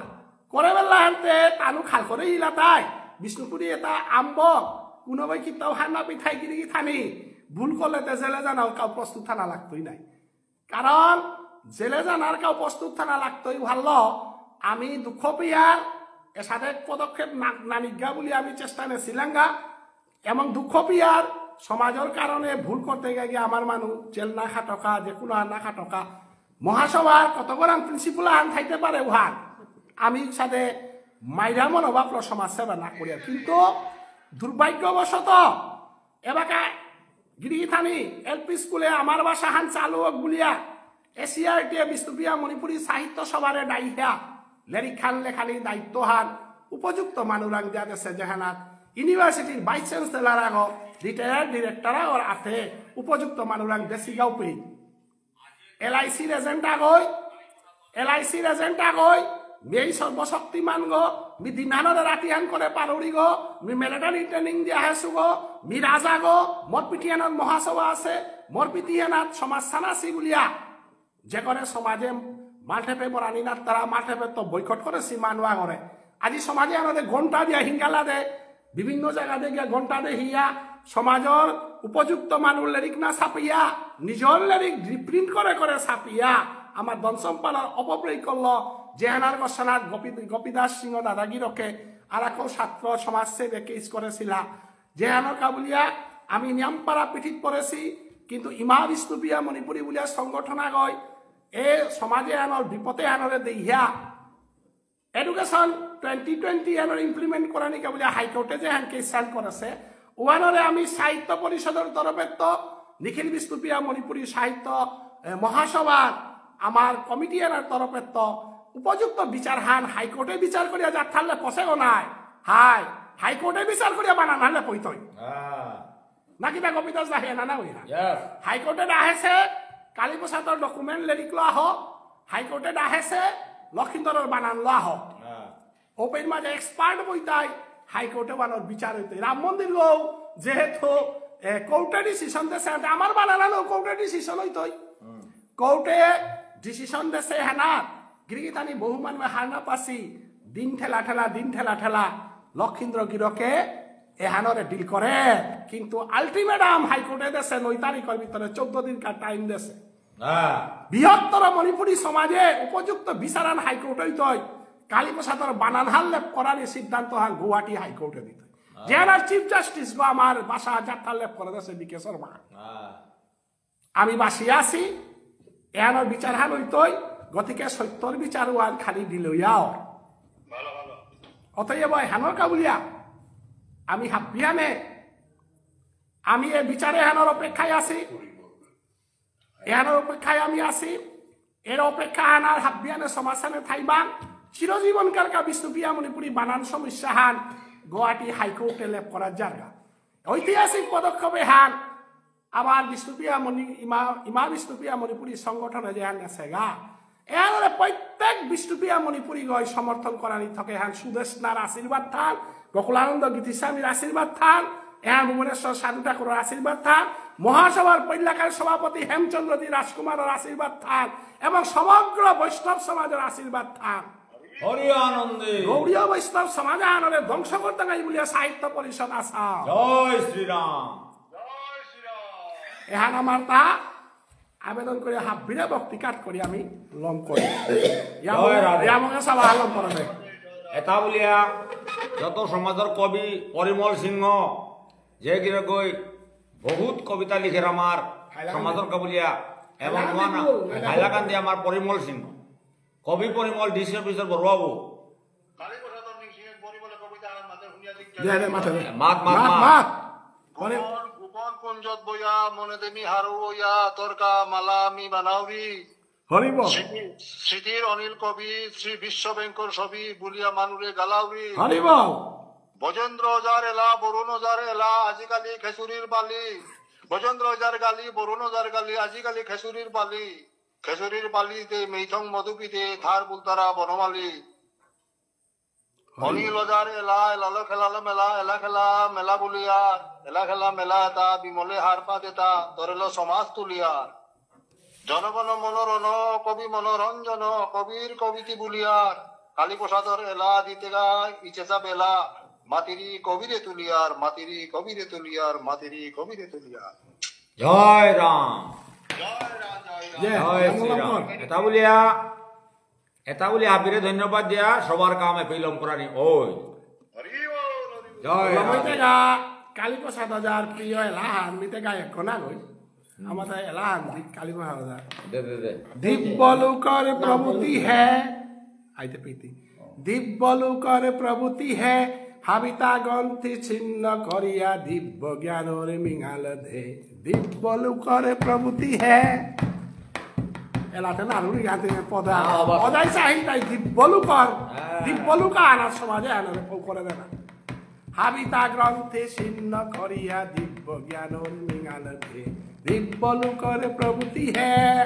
করে বেলা হানতে তানু খাল করে ইলা তাই। বিষ্ণুপুরি এটা আম্ব, কোনো ভাই কিতাও হান্না পিঠাই গিরি গিথানি। ভুল করলে তে জেলে জানাও কাউ প্রস্তুত থানা লাগতই নাই। কারণ জেলে জানার কাউ প্রস্তুত থানা লাগতই ভালো। আমি দুঃখ পিয়ার এসাদে পদক্ষেপ না-, না নিগা বুলি আমি চেষ্টা নেছিলাঙ্গা। এবং দুঃখ পিয়ার সমাজের কারণে ভুল করতে গিয়ে আমার মানুষ জেল না খাটকা, যে কোনো আর না খাটকা। মহাসভার কত গরাম প্রিন্সিপাল আন থাইতে পারে উহার। আমি সাথে মাইরা মনোভাবলো সমাজ সেবা না করিয়া। কিন্তু দুর্ভাগ্যবশত এবাকা গিরিগিথানি এলপি স্কুলে আমার ভাষা হান চালু হোক বুলিয়া এসিআরটি বিষ্ণুপ্রিয়া মণিপুরী সাহিত্য সভারে ডাইহা লেরিক খান লেখানি দায়িত্ব হান উপযুক্ত মানুরাং দিয়া দেসে যেহানাত ইউনিভার্সিটির ভাইস চ্যান্সেলর আগো রিটায়ার্ড ডিরেক্টর আগর আতে উপযুক্ত মানুরাং দেসি গাউপি। এলআইসির এজেন্ট আগই, এলআইসির এজেন্ট আগই, মি এই সর্বশক্তিমান গো, মি দিনহানরে রাতিহান করে পারুরি গো, মি মিলিটারি ট্রেনিং দিয়া হেসু গো, মি রাজা গো, মোর পিঠিয়ানাত মহাসভা আছে, মোর পিঠিয়ানাত সমাজ সানাসি বুলিয়া। যে করে সমাজে মালঠেপে বরানি না তারা মালঠেপে তো বয়কট করে সীমা নোয়া করে। আজি সমাজে আমাদের ঘন্টা দিয়া হিঙ্গালা দে, বিভিন্ন জায়গা দিয়ে গিয়া ঘন্টা দেহিয়া সমাজর উপযুক্ত মানুষ লেরিক না ছাপিয়া, নিজর লেরিক রিপ্রিন্ট করে করে ছাপিয়া, আমার ধন সম্পদর অপব্যয় করল। যেহানার ঘোষণাত গোপী, গোপীদাস সিংহ দাদাগিরকে আর এক ছাত্র সমাজসেবী কেস করেছিলা। যেহানর কাবুলিয়া আমি নিয়ামপাড়া পিঠিত পড়েছি, কিন্তু ইমা বিষ্ণুপ্রিয়া মণিপুরী বুলিয়া সংগঠন আগয় এ সমাজে আনর বিপদে আনরে দেহিয়া এডুকেশন টুয়েন্টি টুয়েন্টি এনর ইমপ্লিমেন্ট করানিকা বুলিয়া হাইকোর্টে যে হান কেস সান করেছে, ওয়ানরে আমি সাহিত্য পরিষদর তরফে তো নিখিল বিষ্ণুপ্রিয়া মণিপুরী সাহিত্য, এ, মহাসভার আমার কমিটি এনর তরফে তো উপযুক্ত বিচার হান হাইকোর্টে বিচার করিয়া যার থাকলে পসেগো নাই। হাই, হাইকোর্টে বিচার করিয়া বানান হানলে পইতই। হ্যাঁ। নাকি না গোপীদাস দা হেনা না হইনা? Yes. হাইকোর্টে ডাহেসে কালীপ্রসাদর ডকুমেন্ট লেরিক লো আহ, হাইকোর্টে ডাহেসে লক্ষিন্দরর বানান লো আহ। হ্যাঁ। ওপেন মাঝে এক্সপার্ট বইতাই হাইকোর্টে বানার বিচার হইতে। রাম মন্দির গো যেহেতু, এ, কোর্টে ডিসিশন দেসে, আনতে আমার বানান লো কোর্টে ডিসিশন হইতই। হুম। কোর্টে ডিসিশন দেসে হেনা, গিরিগিথানি বহু মানুষ হারনা পাসি, দিন ঠেলা ঠেলা, দিন ঠেলা ঠেলা, লক্ষিন্দ্র গিরকে এহানরে ডিল করে। কিন্তু আলটিমেটাম হাইকোর্টে দেসে নয় তারিখর ভিতরে চৌদ্দ দিনকার টাইম দেসে। হ্যাঁ। বৃহত্তর মণিপুরী সমাজে উপযুক্ত বিচারান হাইকোর্টে হইতই। কালীপ্রসাদর বানান হাল্লে করানি সিদ্ধান্ত হান গুয়াহাটি হাইকোর্টে দিতই। হ্যাঁ। যে আমার চিফ জাস্টিস গো আমার বাসা যাত্রা লেপ করে দেসে বি কে শর্মা। হ্যাঁ। আমি বাসি আছি, এহানর বিচার হান হইতই, গতিকে সত্যর বিচার ওয়ান খালি দিলইয়াও। অতএব এহানর কাবুলিয়া, আমি হাবিয়ানে, আমি এ বিচারে হানর অপেক্ষায় আছি, এহানর অপেক্ষায় আমি আছি, এর অপেক্ষা হানার হাবিয়ানে সমাধানে থাইবান, চিরজীবনকালকা বিষ্ণুপ্রিয়া মণিপুরী বানান সমস্যা হান গুয়াহাটি হাইকোর্টে লেপ করার জায়গা। ঐতিহাসিক পদক্ষেপে হান আবার বিষ্ণুপ্রিয়া মণি-, ইমা, ইমা বিষ্ণুপ্রিয়া মণিপুরী সংগঠনে যে হান গেছেগা, এর প্রত্যেক বিষ্ণুপ্রিয়া মণিপুরী গই সমর্থন করানি থকে হান সুদেষ্ণার আশীর্বাদ থান, গোকুলানন্দ গীতিস্বামীর আশীর্বাদ থান, এহান ভুবনেশ্বর সাধু ঠাকুরের আশীর্বাদ থান, মহাসভার পৈলাকার সভাপতি হেমচন্দ্র জি রাজকুমারের আশীর্বাদ থান, এবং সমগ্র বৈষ্ণব সমাজের আশীর্বাদ থান। হরি আনন্দে। গৌড়ীয় বৈষ্ণব সমাজ আনরে ধ্বংস করতে নাই বুলিয়া সাহিত্য পরিষদ আসাম। জয় শ্রীরাম। এহান আমার তা আবেদন করে হাবিরে ভক্তি কাট করি আমি লম করি। জয় রাধে। ইয়ামঙ্গে সভা লম করে দে। এটা বুলিয়া যত সমাজের কবি পরিমল সিংহ, যে গিরকই বহুত কবিতা লিখের আমার হাইলাকান্দি। সমাজের কবুলিয়া এবং হাইলাকান্দি নোয়ানা, বল, হাইলাকান্দি। হাইলাকান্দি আমার পরিমল সিংহ, কবি পরিমল, ডিসি অফিসার বড়বাবু। দে, দে, মাথা দে। মাত, মাত, মাত, মাত। মাত। মানে গোপন, গোপন কুঞ্জত বইয়া, মনে দেমি হারৌ ইয়া, তর্কা মালা আমি বানাউরি। হরি বল। স্মৃতি-, স্মৃতির অনিল কবি, শ্রী বিশ্ব ব্যাংকর ছবি, বুলিয়া মানুরে গালাউরি। হরি বল। ব্রজেন্দ্র ওঝার এলা, বরুণ ওঝার এলা, আজিকালি খেচুরির বালি। ব্রজেন্দ্র ওঝার গালি, বরুণ ওঝার গালি, আজিকালি খেচুরির বালি। খেচুরির বালিতে মেইথং মধুপিতে, থার বুলতারা বনমালী। হরি। অনিল ওঝার এলা, এলালো খেলালো মেলা, এলা খেলা মেলা বুলিয়ার, এলা খেলা মেলা এতা, বিমলে হারপাত এতা, ধরেলো সমাজ তুলিয়ার। জনগণ মনোরণ, কবি মনোরঞ্জন, কবির কবিতি বুলিয়ার, কালীপ্রসাদর এলা দিতেগা ইচেচা বেলা, মাতিরি কবিরে তুলিয়ার, মাতিরি কবিরে তুলিয়ার, মাতিরি কবিরে তুলিয়ার। জয় রাম। জয় রাম, জয় রাম। জয় জয় রাম। শ্রীরাম। এটা বুলিয়া এটা বুলি হাবিরে ধন্যবাদ দিয়া সবার কামে পিলম করানি ওই। হরি বল, হরি বল। জয় রাধে। লমইতে গা, কালীপ্রসাদ ওঝার প্রিয় এলাহান, মিতে গায়ক কোনা গই। আমার তাই এলাহান দি কালীপ্রসাদ ওঝার। দে, দে, দে। দিব্য লোকর প্রভূতি হে। আইতে পিতি। দিব্য লোকর প্রভূতি হে, হাবিতা গ্রন্থি ছিন্ন করিয়া দিব্য জ্ঞানর মিঙাল দে। দিব্য লোকর প্রভূতি হে। এলাতে নারুরি গাতে পদা। হ্যাঁ, বাবা। পদাই চাহি তাই দিব্য লোকর। হ্যাঁ। দিব্য লোক আনার সমাজে আনার পৌ করে দেনা। হাবিতা গ্রন্থে ছিন্ন করিয়া দিব্য জ্ঞানর মিঙাল দে। দিব্য লোকর প্রভূতি হে।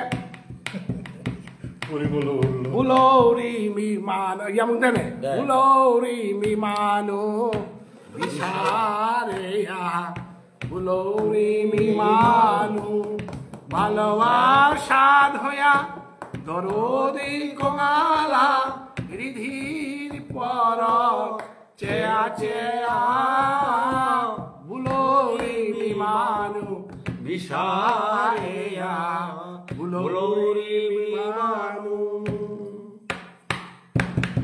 পুরি বলো, বলো। বুলৌরি মি মানু, ইয়ামুন দেনে। দে। বুলৌরি মি মানু। বিচারেয়া বুলৌরি মি মানু, বালবা সাধয়া, দরদি কঙালা, রিধির পর, চেয়া চেয়া, বুলৌরি মি মানু, বিচারেয়া, বুলৌরি মি মানু।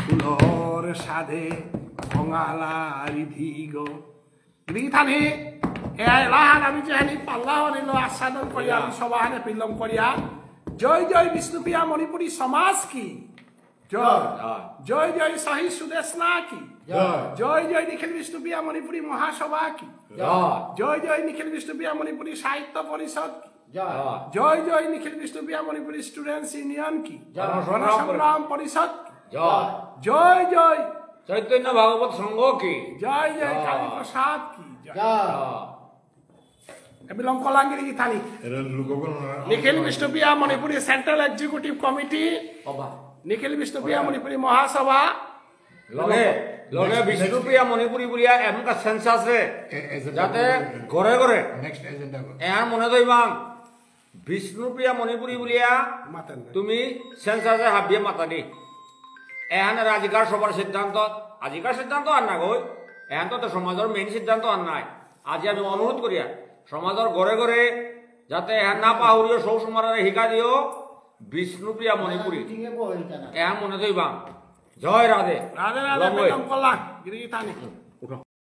ফুলর সাধে কঙালা রিধিগ। গিরিথানি, এ এলাহান আমি যেহানি পাল্লা অনিল আস্বাদন করিয়া, আমি সবাহানে পিলম করিয়া। জয় জয় বিষ্ণুপ্রিয়া মণিপুরী সমাজ কি? জয়। জয়। জয় জয় শহীদ সুদেষ্ণা কি? জয়। জয় জয় নিখিল বিষ্ণুপ্রিয়া মণিপুরী মহাসভা কি? জয়। জয় জয় নিখিল বিষ্ণুপ্রিয়া মণিপুরী সাহিত্য পরিষদ কি? জয়। জয় জয় নিখিল বিষ্ণুপ্রিয়া মণিপুরী স্টুডেন্টস ইউনিয়ন কি? জয়। গণসংগ্রাম পরিষদ কি? জয়। জয় জয়। চৈতন্য ভাগবত সংঘ কি? জয় জয়। জয়। কালী প্রসাদ কি? জয়। জয়। জয়। আমি লংকলাঙ্গিরি গিথানি। এরা লোকগণ নিখিল বিষ্ণুপ্রিয়া মণিপুরী সেন্ট্রাল এক্সিকিউটিভ কমিটি, অবা। নিখিল বিষ্ণুপ্রিয়া মণিপুরী মহাসভা। লগে, লগে next, বিষ্ণুপ্রিয়া মণিপুরী বুলিয়া এমনকা সেন্সাসে এ-, agenda যাতে করে। ঘরে ঘরে next agenda করে। এহান মনে থইবাং, বিষ্ণুপ্রিয়া মণিপুরী বুলিয়া মাতেন না। তুমি সেন্সাসে হাবিয়ে মাতানি। এহান আজিকার সভার সিদ্ধান্ত, আজিকার সিদ্ধান্ত আর না গই, এহান তো, তো সমাজর মেইন সিদ্ধান্ত আর নাই। আজি আমি অনুরোধ করিয়া সমাজর ঘরে ঘরে যাতে এহান না পাহুরিও, সৌ সমাজরে হিকা দিও, বিষ্ণুপ্রিয়া মণিপুরী। এহান মনে থইবাং। জয় রাধে। রাধে রাধে, লঙ্গই। বেলম কল্যাণ, গিরি গিথানি।